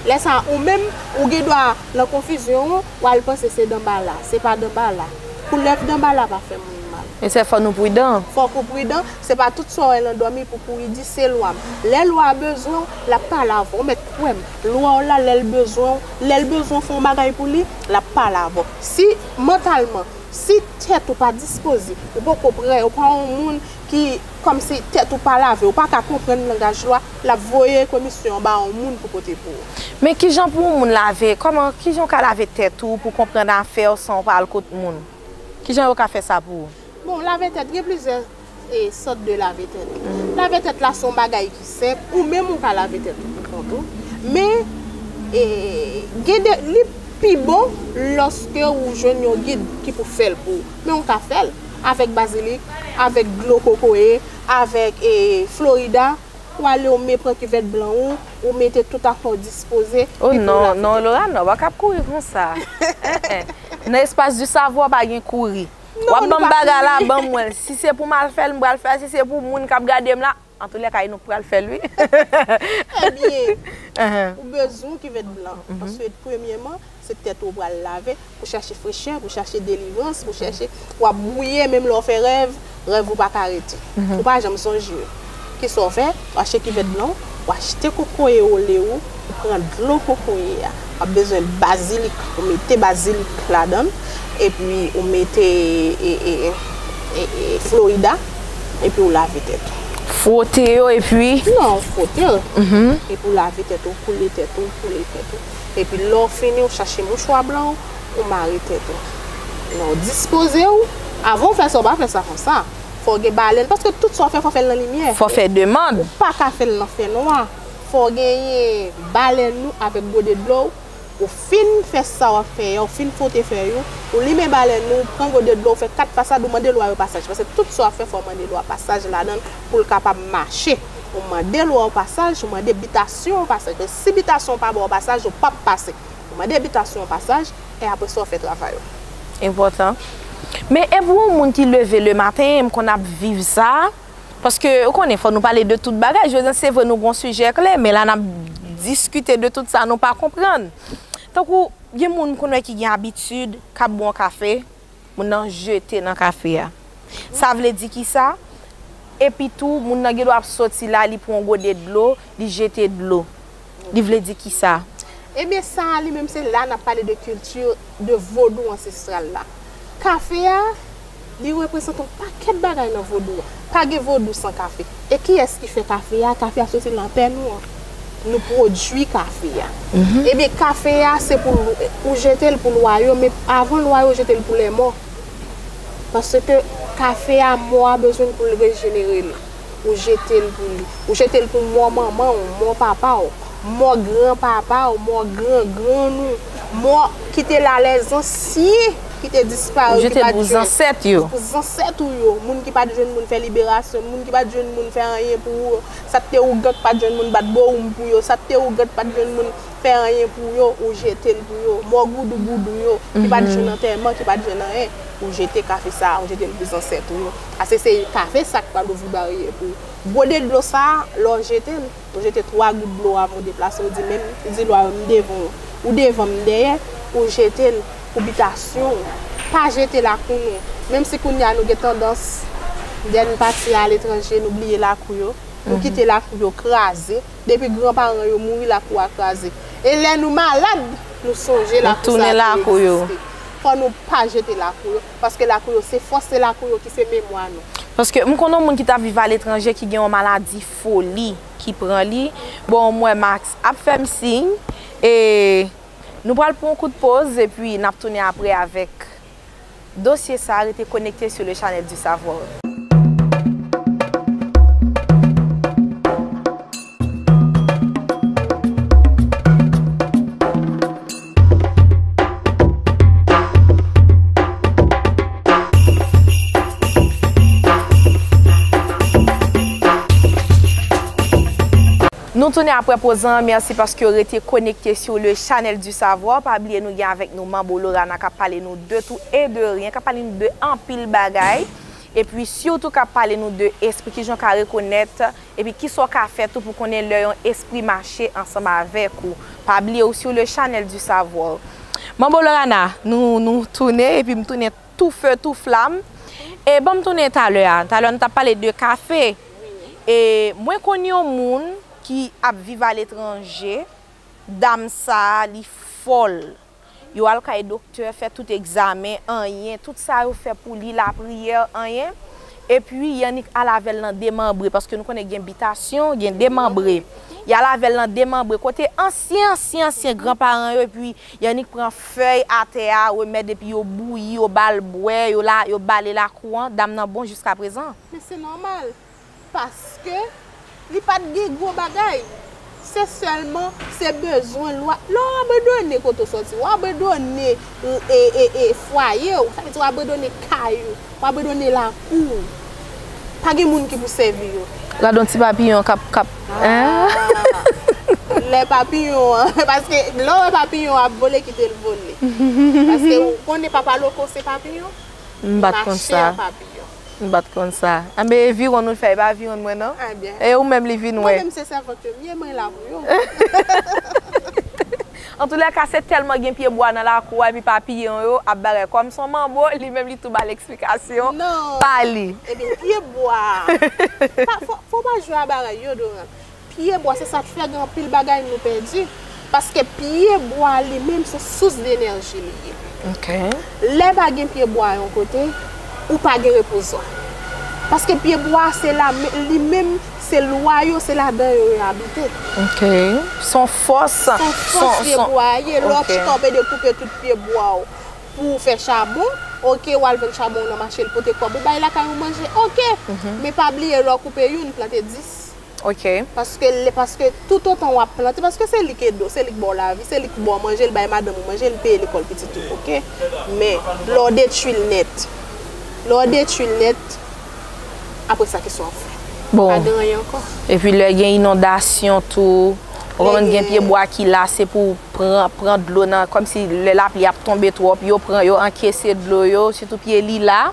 Lè sa a, ou menm, ou gen dwa nan konfizyon ou, w al panse se danbala. Se pa danbala. Koulèv danbala pa fè moun mal. E se fò nou pridan. Fòk ou pridan. Se pa tout sa w wè nan dòmi pou kouri di se lwa m. Lè lwa a bezwen w, l ap pale avè w. Ou mèt kwè m. Lwa w la, lè l bezwen w, lè l bezwen w fè yon bagay pou li, l ap pale avè w. Si mantalman, si tèt ou pa dispoze, ou poko prè, ou pa yon moun ki, kòmsi tèt ou pa lave, ou pa ka konprann langaj lwa, l ap voye komisyon an ba yon moun pou pote pou ou. Men kijan pou yon moun lave, kòman, kijan w ka lave tèt ou pou konprann afè w san w pa al kot moun? Kijan yo ka fè sa pou ou? Bon, lave tèt, gen plizyè e, sòt de lave tèt. Lave tèt la se yon bagay ki senp, ou menm ou ka lave tèt ou pou kont ou. Men, e, gen de, li pi bon lòske ou jwenn yon gid ki pou fè l pou ou. Men ou ka fè l avèk bazilik, avèk dlo kokoye, avèk, e, florida. Ou ale, ou me pran kivèt blan ou, ou mete tout afè w dispoze, epi ou lave tèt. Oh non, non, Lorana, w pa kab kouri konsa. Nan espas di savwa, pa gen kouri. W ap ban m bagay la, ban m wè l. Si se pou m al fè l, m pral fè l. Si se pou moun k ap gade m la, antoulèka, nou pral fè l, wi. Ebyen, ou bezwen yon kivèt blan. Paske, premyèman, se tèt ou pral lave, pou chache frechè, pou chache delivrans, pou chache, w ap bwouye, menm lè w fè rèv, rèv ou pa ka rete. Ou pa janm sonje yo. Kisa w fè? W achte kivèt blan w, w achte kokoye ole ou, ou pran dlo kokoye a. W ap bezwen bazilik, ou mete bazilik ladan l, epi ou mete, e, e, e, e, florida, epi ou lave tèt ou. Fwote yo, epi? Non, fwote l. Epi ou lave tèt ou, koule tèt ou, koule tèt ou. Epi lè w fini, ou chache mouchwa blan w, ou mare tèt ou. Lè w dispoze w, avan w fè sa, w pa fè sa konsa. Fò w gen balèn, paske tout sa w fè, fò w fè l nan limyè. Fò w fè demann. Ou pa ka fè l nan fènwa. Fò w genyen balèn ou avèk gode dlo w. Ou fin fè sa w ap fè a, ou fin fwote fèy ou, ou limen balèn ou, ou pran gode dlo, ou fè kat pasad, ou mande lwa yo pasaj. Paske tout sa w ap fè, fò w mande lwa pasaj ladan l pou l kapab mache. Ou mande lwa w pasaj, ou mande bitasyon w pasaj. Paske si bitasyon w pa ba w pasaj, ou p ap pase. Ou mande bitasyon w pasaj, e apre sa w fè travay ou. Enpòtan. Men e pou yon moun ki leve lematen, m konn ap viv sa, paske, ou konnen, fò nou pale de tout bagay. Jodi a, se vre, nou gen yon sijè kle, men la, n ap diskite de tout sa nou pa konprann. Tankou, gen moun m konn wè ki gen abitid, k ap bwè yon kafe, moun nan jete nan kafe a. Sa vle di ki sa? Epi tou, moun nan gen dwa ap soti la, li pran yon gode dlo, li jete dlo. Li vle di ki sa? Ebyen, sa a li menm, se la n ap pale de kilti de vodou ansestral la. Kafe a, li reprezante yon pakèt bagay nan vodou a. Pa gen vodou san kafe. E kiyès ki fè kafe a? Kafe a soti nan tè nou an. Nou pwodui kafe a. Ebyen, kafe a, se pou l, ou jete l pou lwa yo, men avan lwa yo jete l pou lèmò. Paske kafe a, mò a bezwen l pou l rejenere l. Ou jete l pou li. Ou jete l pou mò manman w, mò papa w, mò gran papa w, mò gran grann ou, mò ki te la lèzansyen ki te disparèt, ki pa t jwenn. Ou jete l pou zansèt yo. Pou zansèt ou yo. Moun ki pa t jwenn moun fè liberasyon, moun ki pa t jwenn moun fè anyen pou ou. Sa k te ougan k pa t jwenn moun bat bowoum pou yo. Sa k te ougan k pa t jwenn moun fè anyen pou yo, ou jete l pou yo. Mò goudougoudou yo, ki pa t jwenn antèman, ki pa t jwenn anyen, ou jete kafe sa a, ou jete l pou zansèt ou yo. Paske se kafe sa k pral ouvri baryè pou ou. Gode dlo sa a, lè w jete l, ou jete twa gout dlo avan w deplase, ou di menm, ou di lwa yo, m devan w, ou devan m dèyè, ou jete l pou bitasyon w. Pa jete lakou nou. Menm si kounye a nou gen tandans, dènye pati aletranje, nou bliye lakou yo, nou kite lakou yo kraze. Depi granparan yo mouri, lakou a kraze. E lè nou malad, nou sonje lakou sa a te egziste. Fò nou pa jete lakou yo, paske lakou yo se fòs, se lakou yo ki se memwa nou. Paske m konn yon moun ki t ap viv aletranje ki gen yon maladi foli ki pran li. Bon, m wè Max ap fè m siy, e nou pral pran yon kout poz, epi n ap tounen apre avèk dosye sa a. Rete konekte sou le Channel du Savoir. Nou tounen apre poz lan, mèsi paske w rete konekte sou le Channel du Savoir. Pa bliye nou gen avèk nou Manbo Lorana k ap pale nou de tout e de ryen, k ap pale nou de anpil bagay. Epi sitou k ap pale nou de espri, kijan w ka rekonèt, epi kisa w ka fè tou pou konnen lè yon espri mache ansanm avèk ou. Pa bliye ou sur le channel du savoir. Manbo Lorana, nou, nou tounen, epi m tounen tou fe, tou flam. E ban m tounen talè a. Talè a nou t ap pale de kafe. E mwen konn yon moun ki ap viv aletranje. Dam sa a, li fòl. Yo al kay doktè, fè tout egzamen, anyen. Tout sa yo fè pou li, lapriyè, anyen. Epi, y annik al avè l nan demanbre, paske nou konnen gen bitasyon, gen demanbre. Y al avè l nan demanbre, kote ansyen, ansyen, ansyen granparan yo, epi y annik pran fèy atè a, remèd, epi yo bouyi, yo ba l bwè, yo la, yo bale lakou an. Dam nan bon jiskaprezan. Men se nòmal. Paske li pa t gen gwo bagay. Se sèlman, se bezwen lwa. Lè w abandone kote w sòti, w abandone, e, e, e, e, fwaye w, sa vle di w abandone kay ou, w abandone lakou w. Pa gen moun ki pou sèvi yo. Gade yon ti papiyon k ap, k ap, hein? Ah, lè papiyon an, paske lè w wè papiyon an ap vole, kite l vole. Paske ou konnen Papa Loko se papiyon. M pa t konn sa. Mache an papiyon. M pa t konn sa. Anben, e viwonn ou fè, e pa viwonn mwen, non? Ebyen. E ou menm li vin wè. Mwen menm se sèvant yo m ye, mwen la pou yo. Antoulèka, se tèlman gen pyebwa nan lakou a, epi papiyon yo ap bagay. Kòm se yon manbo, li menm li tou ba l eksplikasyon pa li. Ebyen, pyebwa. Pa, fò, fò w pa jwe a bagay yo, Dorant. Pyebwa, se sa k fè gen anpil bagay nou pèdi. Paske pyebwa li menm se sous denèji li ye. Ok. Lè pa gen pyebwa yon kote, ou pa gen repozwa. Paske pyebwa se la, li menm se lwa yo, se ladan yo yo abite. Ok. Se yon fòs. Se yon fòs pyebwa ye. Lè w chita w pede koupe tout pyebwa w pou w fè chabon, ok, w al vann chabon w nan mache, l pote kòb ou bay lakay ou manje, ok. Men pa bliye lè w koupe youn, plante dis. Ok. Paske, paske toutotan w ap plante, paske se li k ede w, se li k ba w lavi, se li k ba w manje, l bay madanm ou manje, l peye lekòl pitit ou, ok? Men, lè w detwi l nèt, lè w detwi l nèt, apre sa, kisa w ap fè? Bon. Pa gen anyen ankò. Epi lè gen inondasyon tou, ou konprann gen pyebwa ki la, se pou pran, pran dlo nan, kòmsi lè lapli ap tonbe twòp, yo pran, yo ankese dlo yo, sitou pye lila.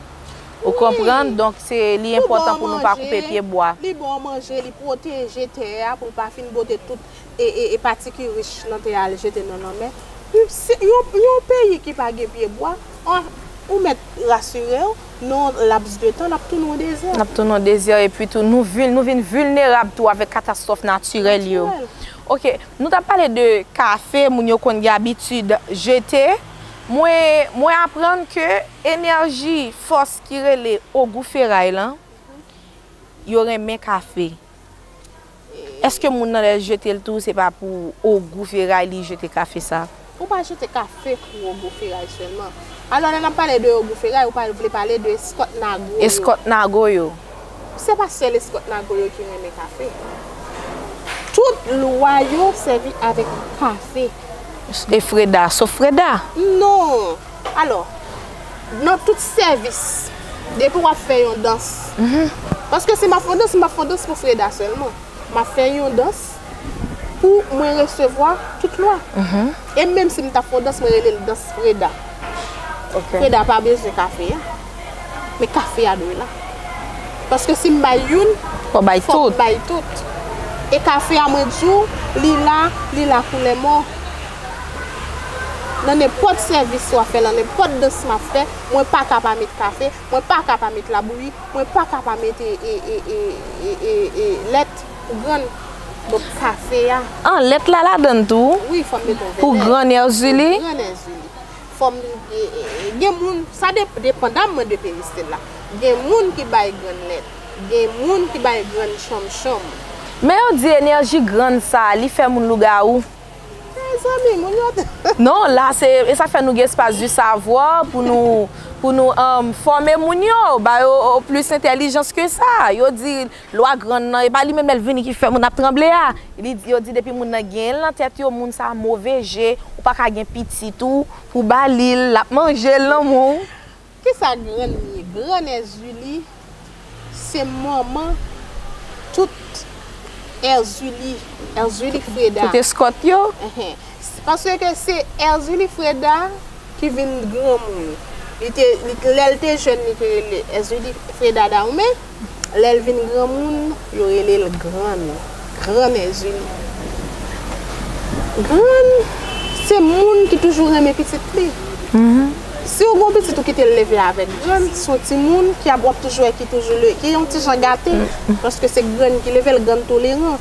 Ou konprann? Donk, se, li enpòtan pou nou pa koupe pyebwa. Li ba w manje, li pwoteje tè a pou l pa fin bote tout e, e, e pati ki rich nan tè a al jete nan lanmè. Se yon, yon peyi ki pa gen pyebwa, an, ou mèt rasire w, nan yon laps de tan, l ap tounen yon dezè. L ap tounen yon dezè, epi tou, nou vin, nou vin vilnerab tou avèk katastwòf natirèl yo. Natirèl. Ok, nou t ap pale de kafe, moun yo konn gen abitid jete. Mwen, mwen aprann ke enèji, fòs ki rele ogou feray lan, yo renmen kafe. Èske moun nan lè l jete l tou, se pa pou ogou feray li jete kafe sa? Ou pa jete kafe pou ogou feray sèlman. Alò, lè n ap pale de ogou feray, ou pa vle pale de eskòt nago yo. Eskòt nago yo. Se pa sèl eskòt nago yo ki renmen kafe. Tout lwa yo sèvi avèk kafe. E Freda, sof Freda? Non. Alò, nan tout sèvis, depi w ap fè yon dans, paske si m ap fè yon dans, m ap fè yon dans pou Freda sèlman. M ap fè yon dans pou mwen resevwa tout lwa. E menm si m ta fè yon dans, mwen rele l dans Freda. Ok. Freda pa bezwen kafe a. Men kafe a dwe la. Paske si m bay youn, fò bay tout. Fò m bay tout. E kafe a, mwen di w, li la, li la kou lèmò. Nan nenpòt sèvis w ap fè, nan nenpòt dans m ap fè, mwen pa ka pa met kafe, mwen pa ka pa met labouyi, mwen pa ka pa mete e, e, e, e, e, e lèt pou grann. Donk, kafe a. An, lèt la ladann tou? Wi, fò m mete yon vè lèt. Pou grann Èzili? Pou grann Èzili. Fò m, e, e, e, gen moun, sa de-, depandamman de peristil la. Gen moun ki bay grann lèt. Gen moun ki bay grann chonmchonm. Men yo di enèji grann sa, li fè moun lougawou. Mezanmi, moun yo. Non, la se, e sa fè nou gen espas di savwa pou nou, pou nou, um, fòme moun yo, ba yo, o, plis entèlijans ke sa. Yo di lwa grann nan, e pa li menm lè l vini ki fè moun ap tranble a. Li, yo di depi moun nan genyen l nan tèt yo, moun sa move je, ou pa ka gen pitit ou, pou ba li l, l ap manje l nan men w. Kisa grann ye? Grann Èzili se manman tout Èzili, Èzili Freda. Tout eskòt yo? Enhen. Paske se Èzili Freda ki vin granmoun. Li te, li, lè l te jèn, li te rele Èzili Freda Dahomey. Lè l vin granmoun, yo rele l Grann. Grann Èzili. Grann, se moun ki toujou renmen pitit li. Si w gen yon pitit ou kite l leve avèk grann, se yon timoun ki ap, w ap toujou wè ki toujou le, ki yon ti jan gate, paske se grann ki leve l, grann toleran.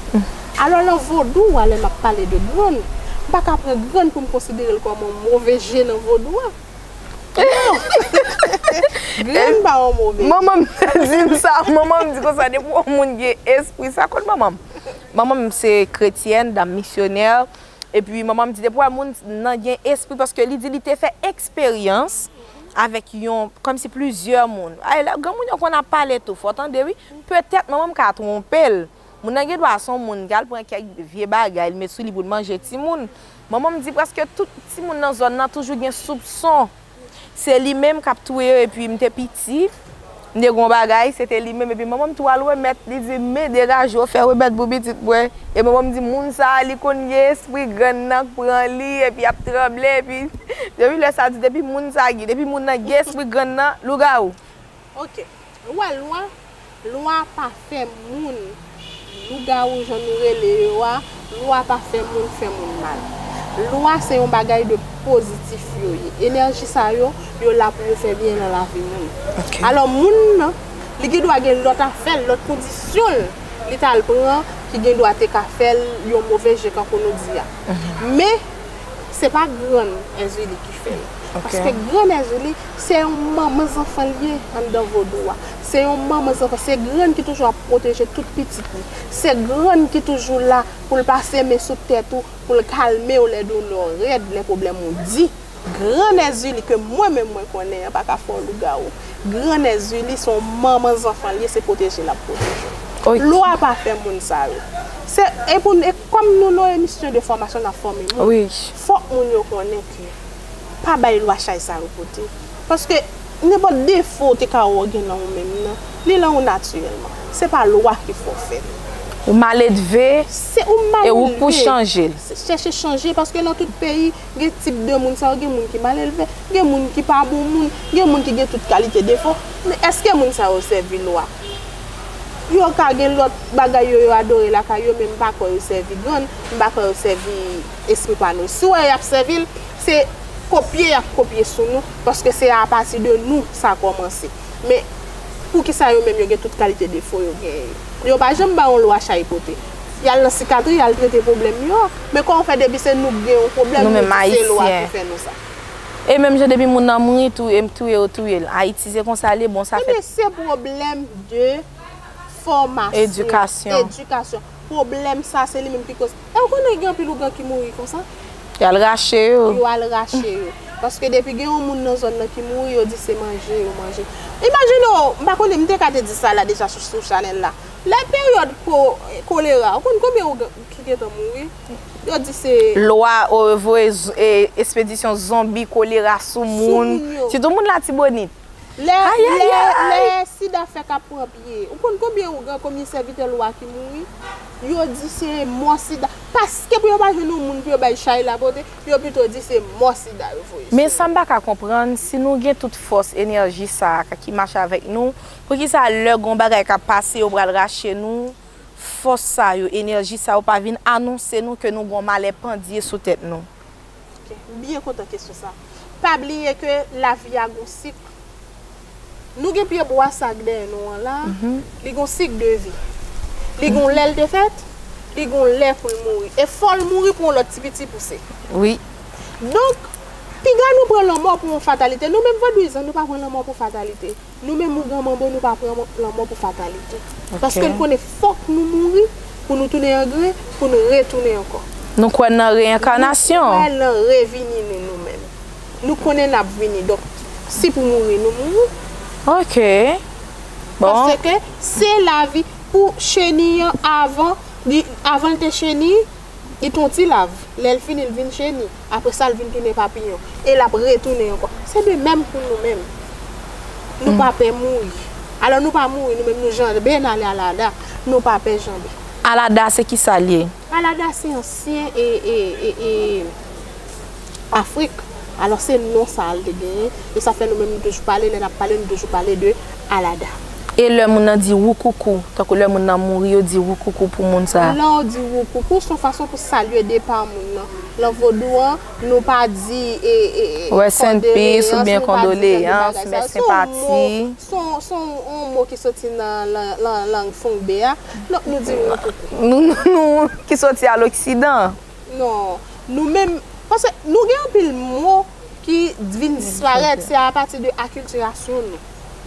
Alò, nan vodou a, lè m ap pale de grann, m pa ka pran grann pou m konsidere l kòm yon move je nan vodou a. Non! Grann pa yon move je. Manman m di m sa, manman m di konsa, depi yon moun gen espri, sa konn manman m. Manman m se kretyèn, dam misyonè, epi manman m di depi w wè moun nan gen espri, paske li di li te fè eksperyans avèk yon, kòmsi plizyè moun. Ay, lè granmoun yo konn ap pale tou, fò w tande, wi. Petèt manman m ka twonpe l. Moun nan gen dwa se yon moun k al pran kèk vye bagay, li met sou li pou l manje timoun. Manman m di prèske tout timoun nan zòn nan toujou gen soupson. Se li menm k ap touye yo, epi m te piti, m te gen yon bagay, se te li menm, epi manman m tou al remèt, li di, "Men degaje w, fè remèd pou pitit mwen." E manman m di, "Moun sa a, li konn gen espri grann nan k pran li, epi ap tranble, epi," depi lè sa a di, depi moun sa a gen, depi moun nan gen espri grann nan, lougawou. Ok. Ou wè lwa? Lwa pa fè moun lougawou jan nou rele yo a, lwa pa fè moun fè moun mal. Lwa se yon bagay de pozitif yo ye. Enèji sa yo, yo la pou yo fè byen nan lavi moun. Ok. Alò, moun nan, li gen dwa gen lòt afè l, lòt kondisyon l, li t al pran, ki gen dwa te ka fè l yon move je, kankou nou di a. Men, se pa grann Èzili ki fè l. Ok. Paske grann Èzili, se yon manman zanfan l ye anndan vodou a. Se yon manman zanfan, se grann ki toujou ap pwoteje tout pitit li. Se grann ki toujou la pou l pase men sou tèt ou, pou l kalme w lè doulè w rèd, lè pwoblèm ou di. Grann Èzili ke mwen menm mwen konnen an pa ka fè w lougawou. Grann Èzili se yon manman zanfan l ye, se pwoteje l ap pwoteje w. Lwa pa fè moun sa yo. Se, e pou, e kòm nou nan yon emisyon de fòmasyon, n ap fòme moun, wi, fòk moun yo konnen ke pa bay lwa chay sa yo pote. Paske nenpòt defo w te ka wè w gen nan ou menm nan, li lan ou natirèlman. Se pa lwa ki fè w fè l. Ou maledve, se ou maledve, e ou pou chanje l. Chèche chanje, paske nan tout peyi, gen tip de moun sa yo, gen moun ki maledve, gen moun ki pa bon moun, gen moun ki gen tout kalite defo. Men èske moun sa yo sèvi lwa? Yo ka gen lòt bagay yo, yo adore lakay yo, men m pa kwè yo sèvi grann, m pa kwè yo sèvi espri pa nou. Si w wè y ap sèvi l, se kopye y ap kopye sou nou, paske se apati de nou sa kòmanse. Men, poukisa yo menm yo gen tout kalite defo yo genyen yo? Yo pa janm ba yon lwa chay pote. Y al nan sikatri, y al trete pwoblèm yo. Men kòman fè depi se nou k gen yon pwoblèm, nou di se lwa ki fè nou sa? E menm jan depi moun nan mouri, tou, e touye yo touye l. Ayiti se konsa l ye, bon, sa fè. Ebyen, se pwoblèm de fòmasyon, edikasyon. Edikasyon. Pwoblèm sa, se li menm ki koz. E w konnen gen anpil ougan ki mouri konsa? Y al rache yo. Yo al rache yo. Paske depi gen yon moun nan zòn nan ki mouri, yo di se manje yo manje. Imajine w, m pa konnen, m te ka te di sa la deja sou, sou chanèl la. Lè peryòd ko-, kolera, ou konn konbyen ougan ki gentan mouri? Yo di se lwa, o, voye z-, e, espedisyon zonbi kolera sou moun. Sou moun yo. Sitou moun Latibonit. Lè, lè, lè sida fèk ap pran pye, ou konn konbyen ougan, konbyen sèvitè lwa ki mouri? Yo di se mò sida. Paske pou yo pa jwenn yon moun pou yo bay chay la pote, yo pito di se mò sida yo voye sou yo. Men sa m pa ka konprann, si nou gen tout fòs, enèji sa a ki mache avèk nou, poukisa lè gon bagay k ap pase, yo pral rache nou, fòs sa yo, enèji sa yo pa vin anonse nou ke nou gon malè pandye sou tèt nou? Ok, m byen kontan kesyon sa. Pa bliye ke lavi a gon sik. Nou gen pye bwa sa k dèyè nou an la, li gon sik de vi. Li gon lè l te fèt, li gon lè pou l mouri. E fò l mouri pou yon lòt ti piti pouse. Wi. Donk, piga nou pran lanmò pou yon fatalite. Nou menm vodouyizan, nou pa pran lanmò pou fatalite. Nou menm ougan manbo, nou pa pran lanmò pou fatalite. Ok. Paske n konnen fòk nou mouri pou nou tounen an grenn, pou nou retounen ankò. Nou kwè nan reyenkanasyon. Nou kwè nan revini nou, nou menm. Nou konnen n ap vini, donk, si pou mouri, nou mouri. Ok. Bon. Paske se lavi pou cheni an avan, li, avan l te cheni, li t on ti lav. Lè l fini, l vin cheni. Apre sa, l vin tounen papiyon. E l ap retounen ankò. Se de menm pou nou menm. Nou pa pè mouri. Alò, nou pa mouri, nou menm, nou janbe n ale alada. Nou pa pè janbe. Alada, se ki sa l ye? Alada, se ansyen e, e, e, e, Afrik. Alò, se non sa a l te genyen, e sa fè nou menm nou toujou pale, lè n ap pale, nou toujou pale de Alada. E lè moun nan di woukoukou, tankou lè moun nan mouri, yo di woukoukou pou moun sa a. Lè w di woukoukou, se yon fason pou salye depa moun nan. Nan vodou an, nou pa di e, e, e, Rest in peace oubyen kondoleyans, men senpati. Se yon, se yon, yon mo ki soti nan, nan, nan lang fongbe a. Donk, nou di woukoukou. Nou, nou, nou, ki soti a loksidan. Non. Nou menm, paske nou gen anpil mo ki vin disparèt, se apati de akiltirasyon nou.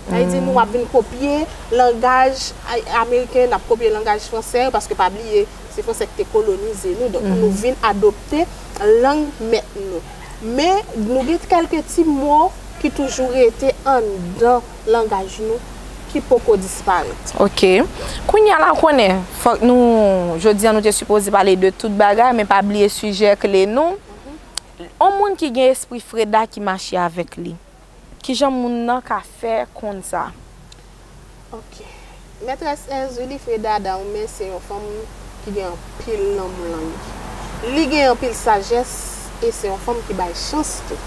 Sa vle di nou ap vin kopye langaj ay- ameriken, n ap kopye langaj fransè yo, paske pa bliye, se fransè ki te kolonize nou, donk nou vin adopte lang mèt nou. Men, nou gen kèlke ti mo ki toujou rete anndan langaj nou, ki poko disparèt. Ok. Kounye a la, ou konnen, fòk nou, jodi a, nou te sipoze pale de tout bagay, men pa bliye sijè kle nou. On moun ki gen espri Freda ki mache avèk li, kijan moun nan ka fè konn sa? Ok. Mètrès Èzili, Freda Daume, se yon fanm ki gen anpil lanmou nan li. Li gen anpil sajès e se yon fanm ki bay chans tou.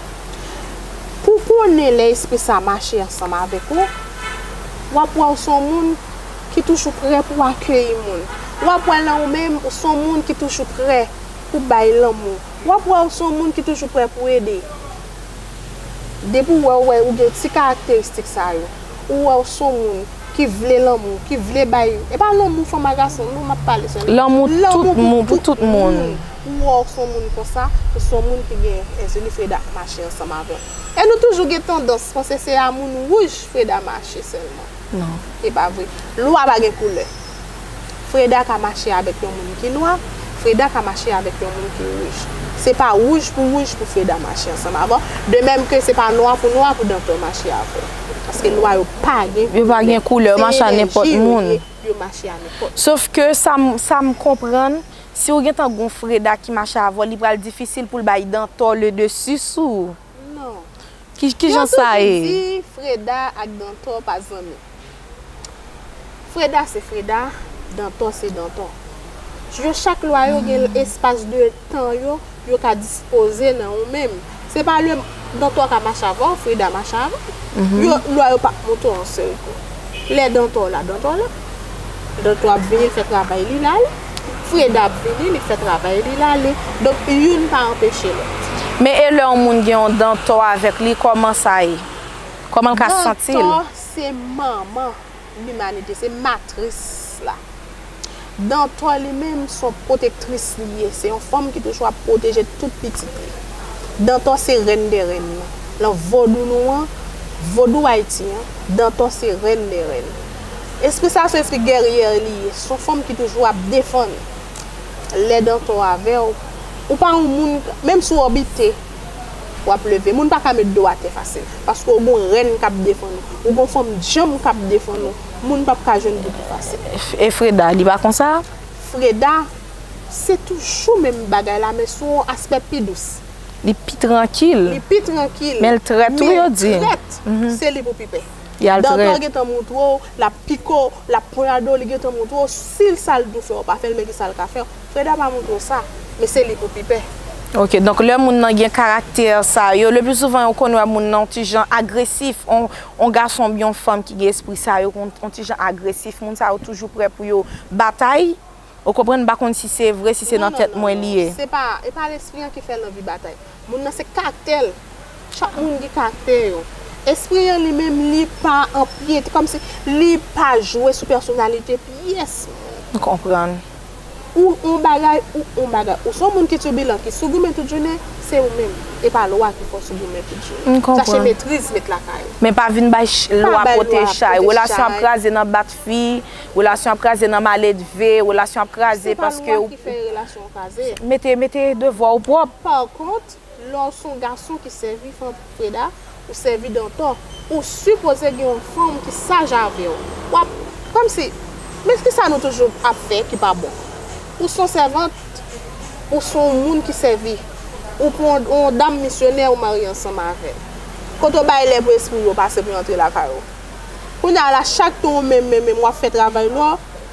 Pou konnen lè espri sa mache ansanm avèk ou, w ap wè w se yon moun ki toujou prè pou akeyi moun. W ap wè nan ou menm, ou se yon moun ki toujou prè pou bay lanmou. W ap wè w se yon moun ki toujou prè pou ede. Depi w wè, w wè ou gen ti karakteristik sa yo, ou wè w se yon moun ki vle lanmou, ki vle bay, e pa lanmou fanm a gason non m ap pale sèlman. Lanmou tout moun, pou tout moun. Ou wè w se yon moun konsa, ou se yon moun ki gen Èzili Freda k mache ansanm avè w. E nou toujou gen tandans panse se a moun wouj Freda mache sèlman. Non. E pa vre. Lwa pa gen koulè. Freda ka mache avèk yon moun ki nwa, Freda ka mache avèk yon moun ki wouj. Se pa wouj pou wouj pou Freda mache ansanm avè w. De menm ke se pa nwa pou nwa pou Dantò mache avè w. Paske lwa yo pa gen koulè. Yo pa gen koulè, yo mache a nenpòt moun. Se enèji yo ye, yo mache a nenpòt. Sof ke sa m, sa m konprann, si w gentan gon Freda ki mache avè w, li pral difisil pou l bay Dantò le dessus sou ou. Non. Ki, ki jan sa ye? Yo toujou di Freda ak Dantò pa zanmi. Freda se Freda, Dantò se Dantò. Yo chak lwa yo gen espas de tan yo, yo ka dispoze nan ou menm. Se pa lè Dantò ka mache avè w, Freda mache avè w. Yo, lwa yo p ap monte w an sèl kou. Lè Dantò la, Dantò la. Dantò ap vini, l fè travay li, l ale. Freda ap vini, li fè travay li, l ale. Donk, youn pa anpeche lòt. Men e lè yon moun gen yon Dantò avèk li, kòman sa ye? Kòman l ka santi l? Dantò se manman limanite, se matris la. Dantò li menm se yon pwotektris li ye, se yon fanm ki toujou ap pwoteje tout pitit li. Dantò se rèn dè rèn nan. Nan vodou nou an, vodou Ayiti an, Dantò se rèn dè rèn. Espri sa se yon espri gèryè li ye, se yon fanm ki toujou ap defann. Lè Dantò avè w, ou pa yon moun, menm si w obite, w ap leve. Moun pa ka met do w atè fasil. Paske w gon rèn k ap defann ou. Ou gon fanm djanm k ap defann ou. Moun p ap ka jwenn bout ou fasil. E Freda, li pa konsa? Freda, se toujou menm bagay la, men sou yon aspè pi dous. Li pi trankil. Li pi trankil. Men l trèt tou, yo di. Men l trèt, se li pou pi pè. Dantò gentan montre w, l ap pike w, l ap ponyade w, li gentan montre w, si l sa l dwe fè, w pa fè l, men ki sa l ka fè w. Freda pa montre w sa, men se li pou pi pè. Ok, donk lè moun nan gen karaktè sa yo, le pli souvan ou konn wè moun nan yon ti jan agresif, on, on gason oubyen yon fanm ki gen espri sa yo, on, on ti jan agresif, moun sa yo toujou prè pou yo batay. Ou konprann, m pa konn si se vre, si se nan tèt mwen li ye. Non, non, non, non. Se pa, e pa lespri an ki fè l anvi batay. Moun nan se karaktè l. Chak moun gen karaktè yo. Espri an li menm, li pa anpyete, kòmsi li pa jwe sou pèsonalite pyès moun. M konprann. Ou on bagay, ou on bagay. Ou se yon moun ki tyobilan, ki sou goumen tout jounen, se ou menm. E pa lwa ki fè w sou goumen tout jounen. M konprann. Chache metriz, met lakay ou. Men pa vin bay lwa pote chay. Relasyon ap kraze nan bat fi, relasyon ap kraze nan maledve, relasyon ap kraze paske ou. Se pa lwa ki fè relasyon an kraze. Mete, mete devwa w pwòp. Pa kont, lè w se yon gason ki sèvi fanm Freda, ou sèvi Dantò, ou sipoze gen yon fanm ki saj avè w. W ap, kòmsi, men kisa nou toujou ap fè ki pa bon? Ou se yon sèvant, ou se yon moun ki sèvi. Ou pran yon, yon dam misyonè, ou marye ansanm avè l. Kote w bay lè pou espri yo pase pou yo antre lakay ou? Kounye a la, chak tan ou menm, menm, menm, w ap fè travay lò,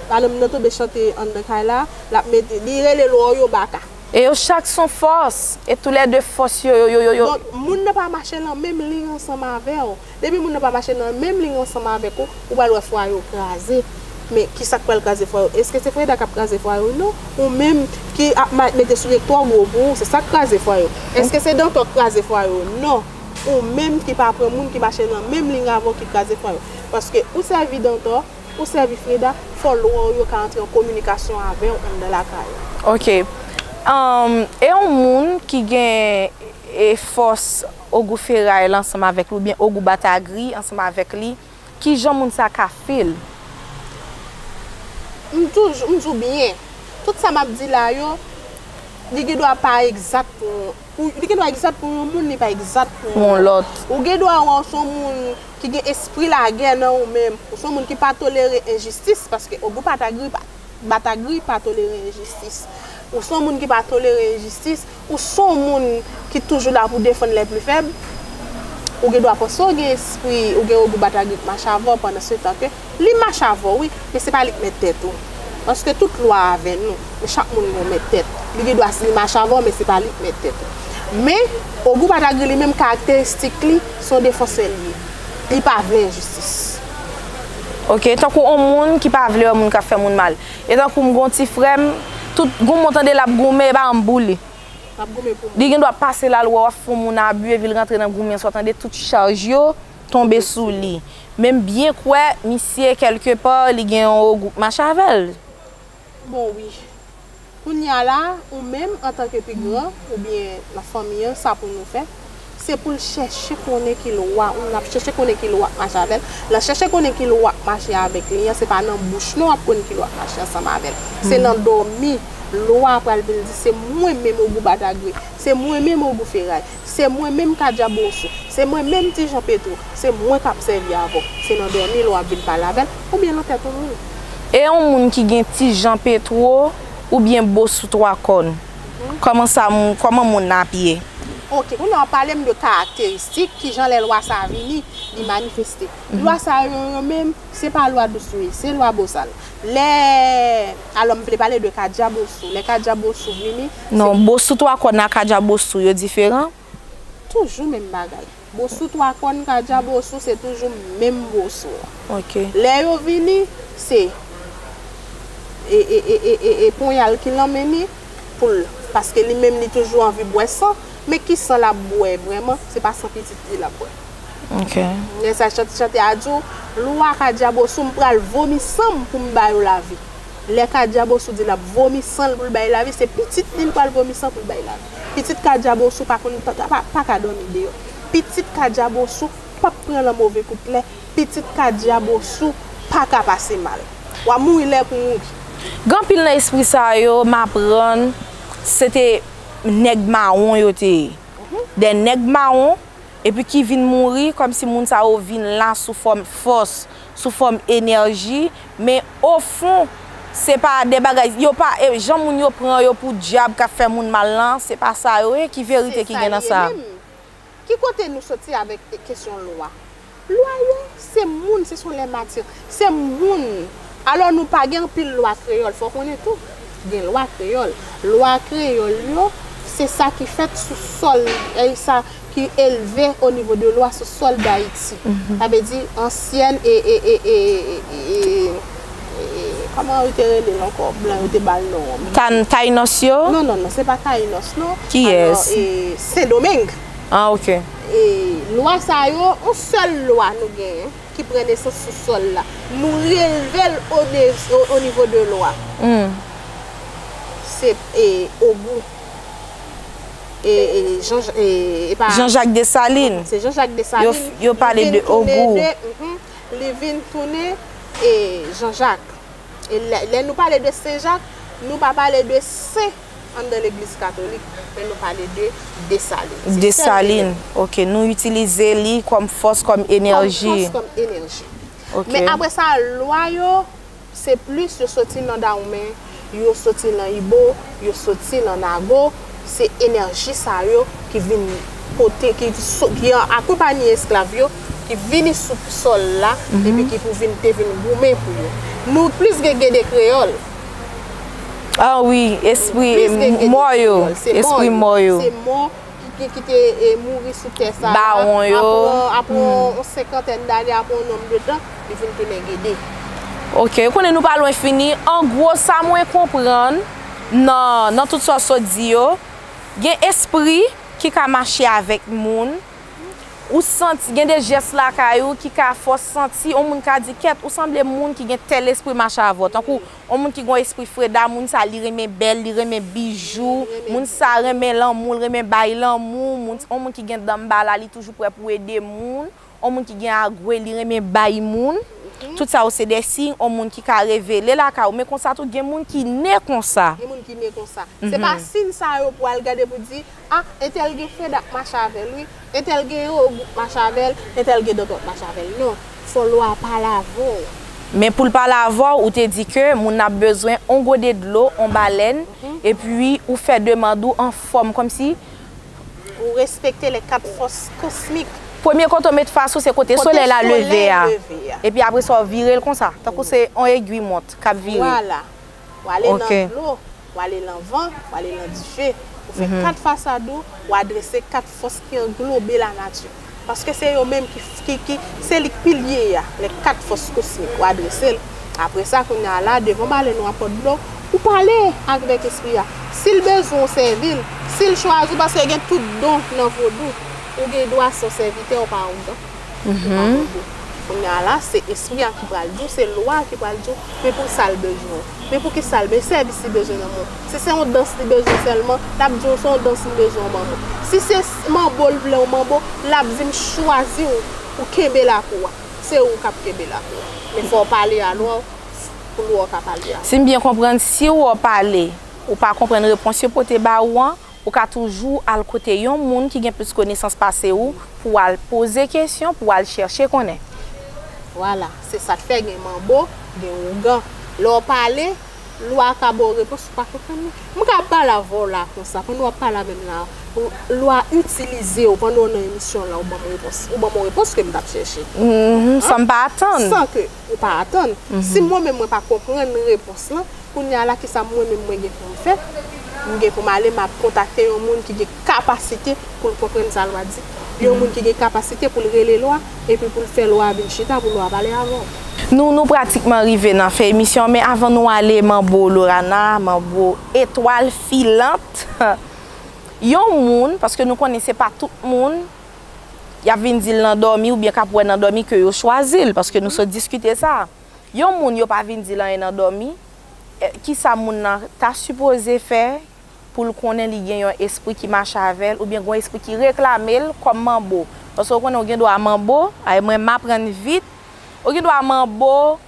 madanm nan tonbe chante anndan kay la, l ap mete, li rele lò yo baka. E yo chak se yon fòs, e toulède fòs yo, yo, yo, yo, yo. Donk, moun nan pa mache nan menm liy ansanm avè w. Depi moun nan pa mache nan menm liy ansanm avèk ou, ou pral wè fwaye w kraze. Men, kisa k pral kraze fwaye w? Èske se Freda k ap kraze fwaye w? Non. Ou menm ki ap ma- mete souliye k twò gwo pou ou, se sa k kraze fwaye w. Èske se Dantò k kraze fwaye w? Non. Ou menm ki pa pran moun ki mache nan menm liy avè w ki kraze fwaye w. Paske ou sèvi Dantò, ou sèvi Freda, fò lwa w yo ka antre an kominikasyon avè w anndan lakay ou. Ok. Um, e yon moun ki gen e fòs Ogou Feray la ansanm avèk li, oubyen Ogou Batagri ansanm avèk li, kijan moun sa ka fè l? M toujou, m di w byen, tout sa m ap di la yo, li gen dwa pa egzat pou pou, li gen dwa egzat pou yon moun, li pa egzat pou yon lòt. Ou gen dwa wè w se yon moun ki gen espri lagè nan ou menm. Ou se yon moun ki pa tolere enjistis, paske Ogou Patagri pa, Batagri pa tolere enjistis. Ou se yon moun ki pa tolere enjistis. Ou se yon moun ki toujou la pou defann les plus faibles. Ou gen dwa panse w gen espri, ou gen Ogou Batagri k mache avè w pandan se tan ke li mache avè w, wi, men se pa li k mèt tèt ou. Paske tout lwa avè nou, men chak moun gen yon mèt tèt. Li gen dwa si li mache avè w, men se pa li k mèt tèt ou. Men, Ogou Patagri li menm, karakteristik li, se yon defansè li ye. Li pa vle enjistis. Ok, tankou yon moun ki pa vle wè moun k ap fè moun mal. E tankou m gen yon ti frè m, tout goumen w tande l ap goumen, e pa yon boule. L ap goumen pou moun. Li gen dwa pase la, l wè w ap fè yon moun abi, epi l rantre nan goumen an, sa w tande tout chaj yo tonbe sou li. Men m byen kwè, misye, kèlkepa, li gen yon ogou k mache avè l. Bon, wi. Kounye a la, ou menm, antanke pi gran, oubyen nan fanmi an, sa pou nou fè, se pou l chèche konnen ki lwa, ou n ap chèche konnen ki lwa k mache avè l. Nan chèche konnen ki lwa k mache avèk li an, se pa nan bouch non w ap konn ki lwa k mache ansanm avè l. Se nan dòmi, lwa a pral vin di, se mwen menm Ogou Batagri, se mwen menm Ogou Feray, se mwen menm Kadjab Osou, se mwen menm Ti Jan Petwo, se mwen k ap sèvi avè w. Se nan dòmi lwa ap vin pale avè l, oubyen nan tèt ou menm. E yon moun ki gen Ti Jan Petwo oubyen Bosou Twa Kòn, kòman sa, kòman moun nan ap ye? Ok, kounye a w ap pale m de karakteristik, kijan lè lwa sa a vini, li manifeste. Lwa sa yo, yo menm, se pa lwa dous yo ye, se lwa bosal. Lè, alò m vle pale de Kadjab Osou. Lè Kadjab Osou vini, se. Non, Bosou Twa Kòn ak Kadjab Osou, yo diferan? Toujou menm bagay. Bosou Twa Kòn, Kadjab Osou, se toujou menm Bosou an. Ok. Lè yo vini, se e, e, e, e, e, e ponyal ki nan men li pou l, paske li menm li toujou anvi bwè san, men ki san l ap bwè vrèman? Se pa san pitit li l ap bwè. Ok. Lè sa chante, chante a di w, lwa Kadjab Osou, m pral vomi san m pou m ba yo lavi. Lè Kadjab Osou di l ap vomi san l pou l bay lavi, se pitit li l pral vomi san pou l bay lavi. Pitit Kadjab Osou pa konn pa, pa, pa ka dòmi deyò. Pitit Kadjab Osou p ap pran lan move kout lè. Pitit Kadjab Osou pa ka pase mal. W a mouri lè pou mouri. Gen anpil nan espri sa yo, m aprann, se te nèg mawon yo te ye. De nèg mawon, epi ki vin mouri, kòmsi moun sa yo vin la sou fòm fòs, sou fòm enèji, men ofon, se pa de bagay, yo pa, e, jan moun yo pran yo pou dyab k ap fè moun mal lan, se pa sa yo ye, ki verite ki gen nan sa? Ki kote nou soti avèk kesyon lwa? Lwa yo, se moun, ce sont les matières. Se moun. Alò, nou pa gen anpil lwa kreyòl, fò w konnen tou. Gen lwa kreyòl. Lwa kreyòl yo, se sa ki fèt sou sòl, e sa ki elve o nivo de lwa sou sòl Dayiti. Sa vle di, ansyèn e, e, e, e, e, e, e, kòman yo te rele l ankò? Blan yo te ba l non an. Tan-, Tayinòs yo? Non, non, non, se pa Tayinòs, non. Kiyès? Alò, e, Sendomeng. Ah, ok. E lwa sa yo, yon sèl lwa nou genyen ki pran nesans sou sòl la. Nou relve l o, o, o nivo de lwa. Hmm. Se e, Ogou. E, e, Jan, e, e pa. Jean-Jacques Dessalines. Se Jean-Jacques Dessalines. Yo, yo pale de Ogou. Mhm. Li vin tounen e, Jean-Jacques. E lè, lè nou pale de Sen Jak, nou pa pale de sen anndan legliz katolik, men nou pale de Desalin. Se sèl Desalin. Ok, nou itilize li kòm fòs, kòm enèji. Kòm fòs, kòm enèji. Ok. Men apre sa, lwa yo, se plis yo soti nan Dawonmen, yo soti nan Ibo, yo soti nan Nago, se enèji sa yo ki vin pote, ki so-, ki akonpaye esklav yo, ki vini sou sòl la, epi ki pou vin, te vin goumen pou yo. Nou plis gen Gede kreyòl. Ah wi, espri mò yo, espri mò yo. Se mò ki, ki, ki te e, mouri sou tè sa a. Bawon yo. Apre, apre yon senkantèn dane, apre yon nonm de tan, li vin tounen gede. Ok, ou konnen nou pa lwen fini. An gwo, sa mwen konprann nan, nan tout sa w sot di yo, gen espri ki ka mache avèk moun. Ou santi, gen de jès lakay ou ki ka fè w santi, yon moun ka di, kèt, ou sanble moun ki gen tèl espri mache avè w. Tankou, yon moun ki gen yon espri freda, moun sa, li renmen bèl, li renmen bijou, moun sa renmen lanmou, li renmen bay lanmou, moun, yon moun ki gen dan bala, li toujou prè pou ede moun, yon moun ki gen agwe, li renmen bay moun. Tout sa yo se de siy, yon moun ki ka revele lakay ou. Men konsa tou, gen moun ki ne konsa. Gen moun ki ne konsa. Se pa siy sa yo pou al gade pou di, a, entèl gen freda k mache avè l, wi. Entèl gen yo k mache avè l, entèl gen dòt k mache avè l. Non, fò lwa a pale avè w. Men pou l pale avè w, ou te di ke moun nan ap bezwen yon gode dlo, yon balèn, epi ou fè demann ou an fòm kòmsi. Ou respekte les quatre forces cosmiques. Premye kote w met fas ou, se kote solèy la leve a. Epi apre sa, w vire l konsa. Tankou se yon egwi mont k ap vire. Vwala. W ale nan dlo, w ale nan van, w ale nan dife. Ou fè kat fasad ou, w adrese kat fòs ki anglobe lanati. Paske se yo menm ki, ki, ki, se li k pilye a, les quatre forces cosmiques, w adrese l. Apre sa, kounye a la, devan balèn ou a pòt dlo, ou pale avèk espri a. Si l bezwen w sèvi l, si l chwazi w, paske gen tout don nan vodou, ou gen dwa se yon sèvitè, ou pa ougan. Ou pa vodou. Kounye a la, se espri a ki pral di w, se lwa a ki pral di w, men pou sa l bezwen w. Men pou ki sa l, men sèvis li bezwen nan men w. Si se yon dans li bezwen sèlman, l ap di w se yon dans li bezwen w ban mwen. Si se s- manbo l vle w manbo, l ap di m chwazi w pou kenbe lakou a. Se ou k ap kenbe lakou a. Men fò w pale a lwa w pou lwa w ka pale a. Si m byen konprann, si w pale, ou pa konprann repons yo pote ba ou an, ou ka toujou al kote yon moun ki gen plis konesans pase ou pou w al poze kesyon, pou w al chèche konnen. Vwala, se sa k fè gen manbo, gen ougan. Lè w pale, lwa ka ba w repons ou pa konprann li. M ka pale avè w la konsa, pandan w ap pale avè m la, lwa itilize w pandan w nan emisyon la, ou ban m repons. Ou ban m yon repons ke m t ap chèche. Mhm, san m pa atann. San ke ou pa atann. Si mwen menm mwen pa konprann repons lan, kounye a la, kisa mwen menm mwen gen pou m fè? M gen pou m ale, m ap kontakte yon moun ki gen kapasite pou l konprann sa lwa di. Yon moun ki gen kapasite pou l rele lwa, epi pou l fè lwa vin chita, pou lwa pale avè w. Nou, nou pratikman rive nan fen emisyon, men avan nou ale, manbo Lorana, manbo etwal filant, yon moun, paske nou konnen se pa tout moun, y ap vin di l nan dòmi, oubyen k ap wè nan dòmi ke yo chwazi l, paske nou sot diskite sa. Yon moun yo pa vin di l anyen nan dòmi, e, kisa moun nan ta sipoze fè pou l konnen li gen yon espri ki mache avè l, oubyen gen yon espri ki reklame l kòm manbo? Paske w konnen w gen dwa manbo, ay mwen m aprann vit, ou gen dwa manbo,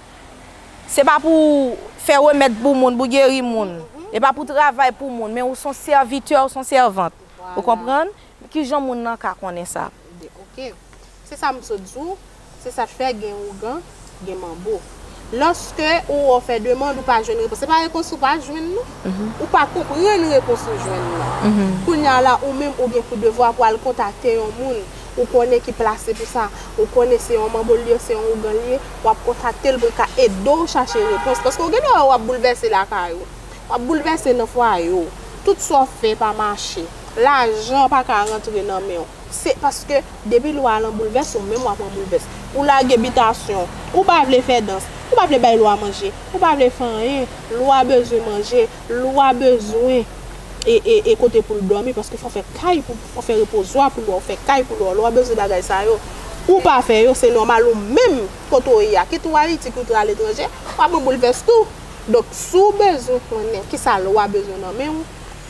se pa pou fè remèd pou moun, pou geri moun, e pa pou travay pou moun, men ou se yon sèvitè, ou se yon sèvant. Ou konprann? Kijan moun nan ka konnen sa? Ok. Se sa m sot di w, se sa k fè gen ougan, gen manbo. Lòske ou wè w fè demann, ou pa jwenn repons. Se pa repons ou pa jwenn, non. Ou pa konprann repons ou jwenn nan. Kounye a la, ou menm, ou gen pou devwa pou al kontakte yon moun ou konnen ki plase pou sa. Ou konnen se yon manbo l ye, se yon ougan l ye, w ap kontakte l pou l ka ede w chache repons. Paske w gen dwa wè w ap boulvèse lakay ou. W ap boulvèse nan fwaye w. Tout sa w fè pa mache. Lajan pa ka rantre nan men w. Se paske depi lwa a lan boulvès, ou menm w ap an boulvès. Ou lage bitasyon, ou pa vle fè dans, ou pa vle bay lwa manje, ou pa vle fè anyen. Lwa bezwen manje, lwa bezwen e, e, e kote pou l dòmi, paske fò fè kay pou, fò fè repozwa pou lwa, fè kay pou lwa. Lwa bezwen bagay sa yo. Ou pa fè yo, se nòmal ou menm kote w ye a. Kit ou Ayiti, kit ou aletranje, w ap an boulvès tou. Donk, si w bezwen konnen kisa lwa bezwen nan men w,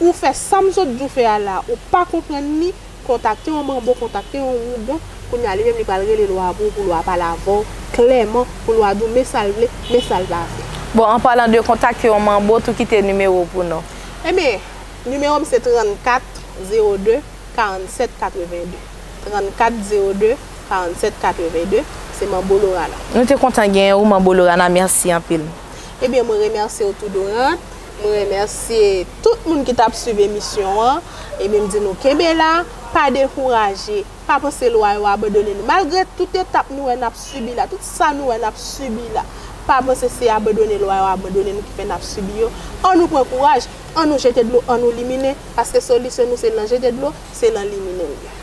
ou fè sa m sot di w fè a la, ou pa konprann li, kontakte yon manbo, kontakte yon ougan, kounye a li menm li pral rele lwa a pou ou, pou lwa a pale avè w klèman, pou lwa a di w men sa l vle, men sa l pa vle. Bon, an palan de kontakte yon manbo, tou kite nimewo w pou nou. Ebyen, nimewo m se trannkat zewo de karannsèt katrevenndde. Trannkat zewo de karannsèt katrevenndde, se manbo Lorana. Nou te kontan genyen ou, manbo Lorana, mèsi anpil. Ebyen, mwen remèsye w tou, Dorante. Mwen remèsye tout moun ki t ap swiv emisyon an. Ebyen, m di nou kenbe la, pa dekouraje, pa panse lwa yo abandone nou. Malgre tout etap nou wè n ap sibi la, tout sa nou wè n ap sibi la, Pa panse se abandone lwa yo abandone nou ki fè n ap sibi yo. An nou pran kouraj, an nou jete dlo, an nou liminen, paske solisyon nou se lan jete dlo, se lan liminen l ye.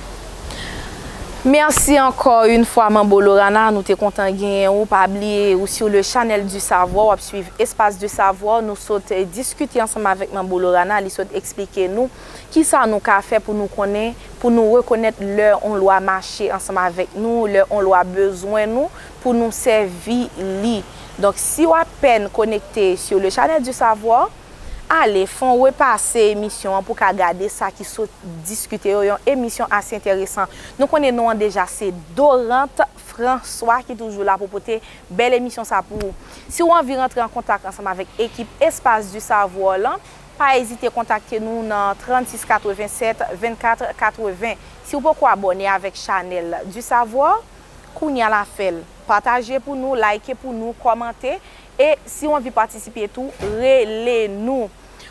Mèsi ankò yon fwa Manbo Lorana, nou te kontan genyen ou. Pa bliye ou sur le channel du savoir, w ap swiv Espace du savoir. Nou sot diskite ansanm avèk Manbo Lorana, li sot eksplike nou kisa nou ka fè pou nou konnen, pou nou rekonèt lè yon lwa mache ansanm avèk nou, lè yon lwa bezwen nou pou nou sèvi li. Donk si w apèn konekte sur le channel du savoir, ale fè yon repase emisyon an pou w ka gade sa ki sot diskite yo, yon emisyon ase enteresan. Nou konnen non an deja se Dorante François ki toujou la pou pote bèl emisyon sa pou ou. Si w anvi rantre an kontak ansanm avèk ekip Espace du savoir lan, pa ezite kontakte nou nan trannsis katrevennsèt vennkat katreven. Si w poko abòne avèk chanèl du savoir, kounye a la fè l. Pataje pou nou, like pou nou, kòmante. E si w anvi patisipe tou, rele nou.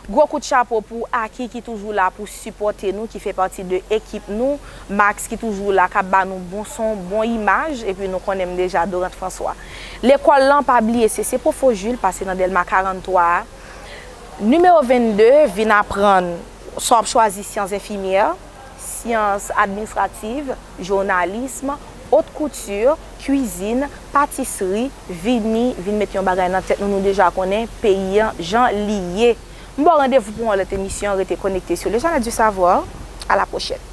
Gwo kout chapo pou Aki ki toujou la pou sipòte nou, ki fè pati de ekip nou, Max ki toujou la k ap ba nou bon son, bon imaj, epi nou konnen m deja Dorante François. Lekòl lan pa bliye se Sepofo Jules pase nan Dèlma karant twa a. Nimewo vennde, vin aprann sa w ap chwazi syans enfimyè, syans administrativ, jounalis, haute couture, kwizin, patisri, vini, vin met yon bagay nan tèt nou, nou deja konnen peyi an jan li ye. M ba w randevou pou yon lòt emisyon, rete konekte sur le channel du savoir. À la prochaine.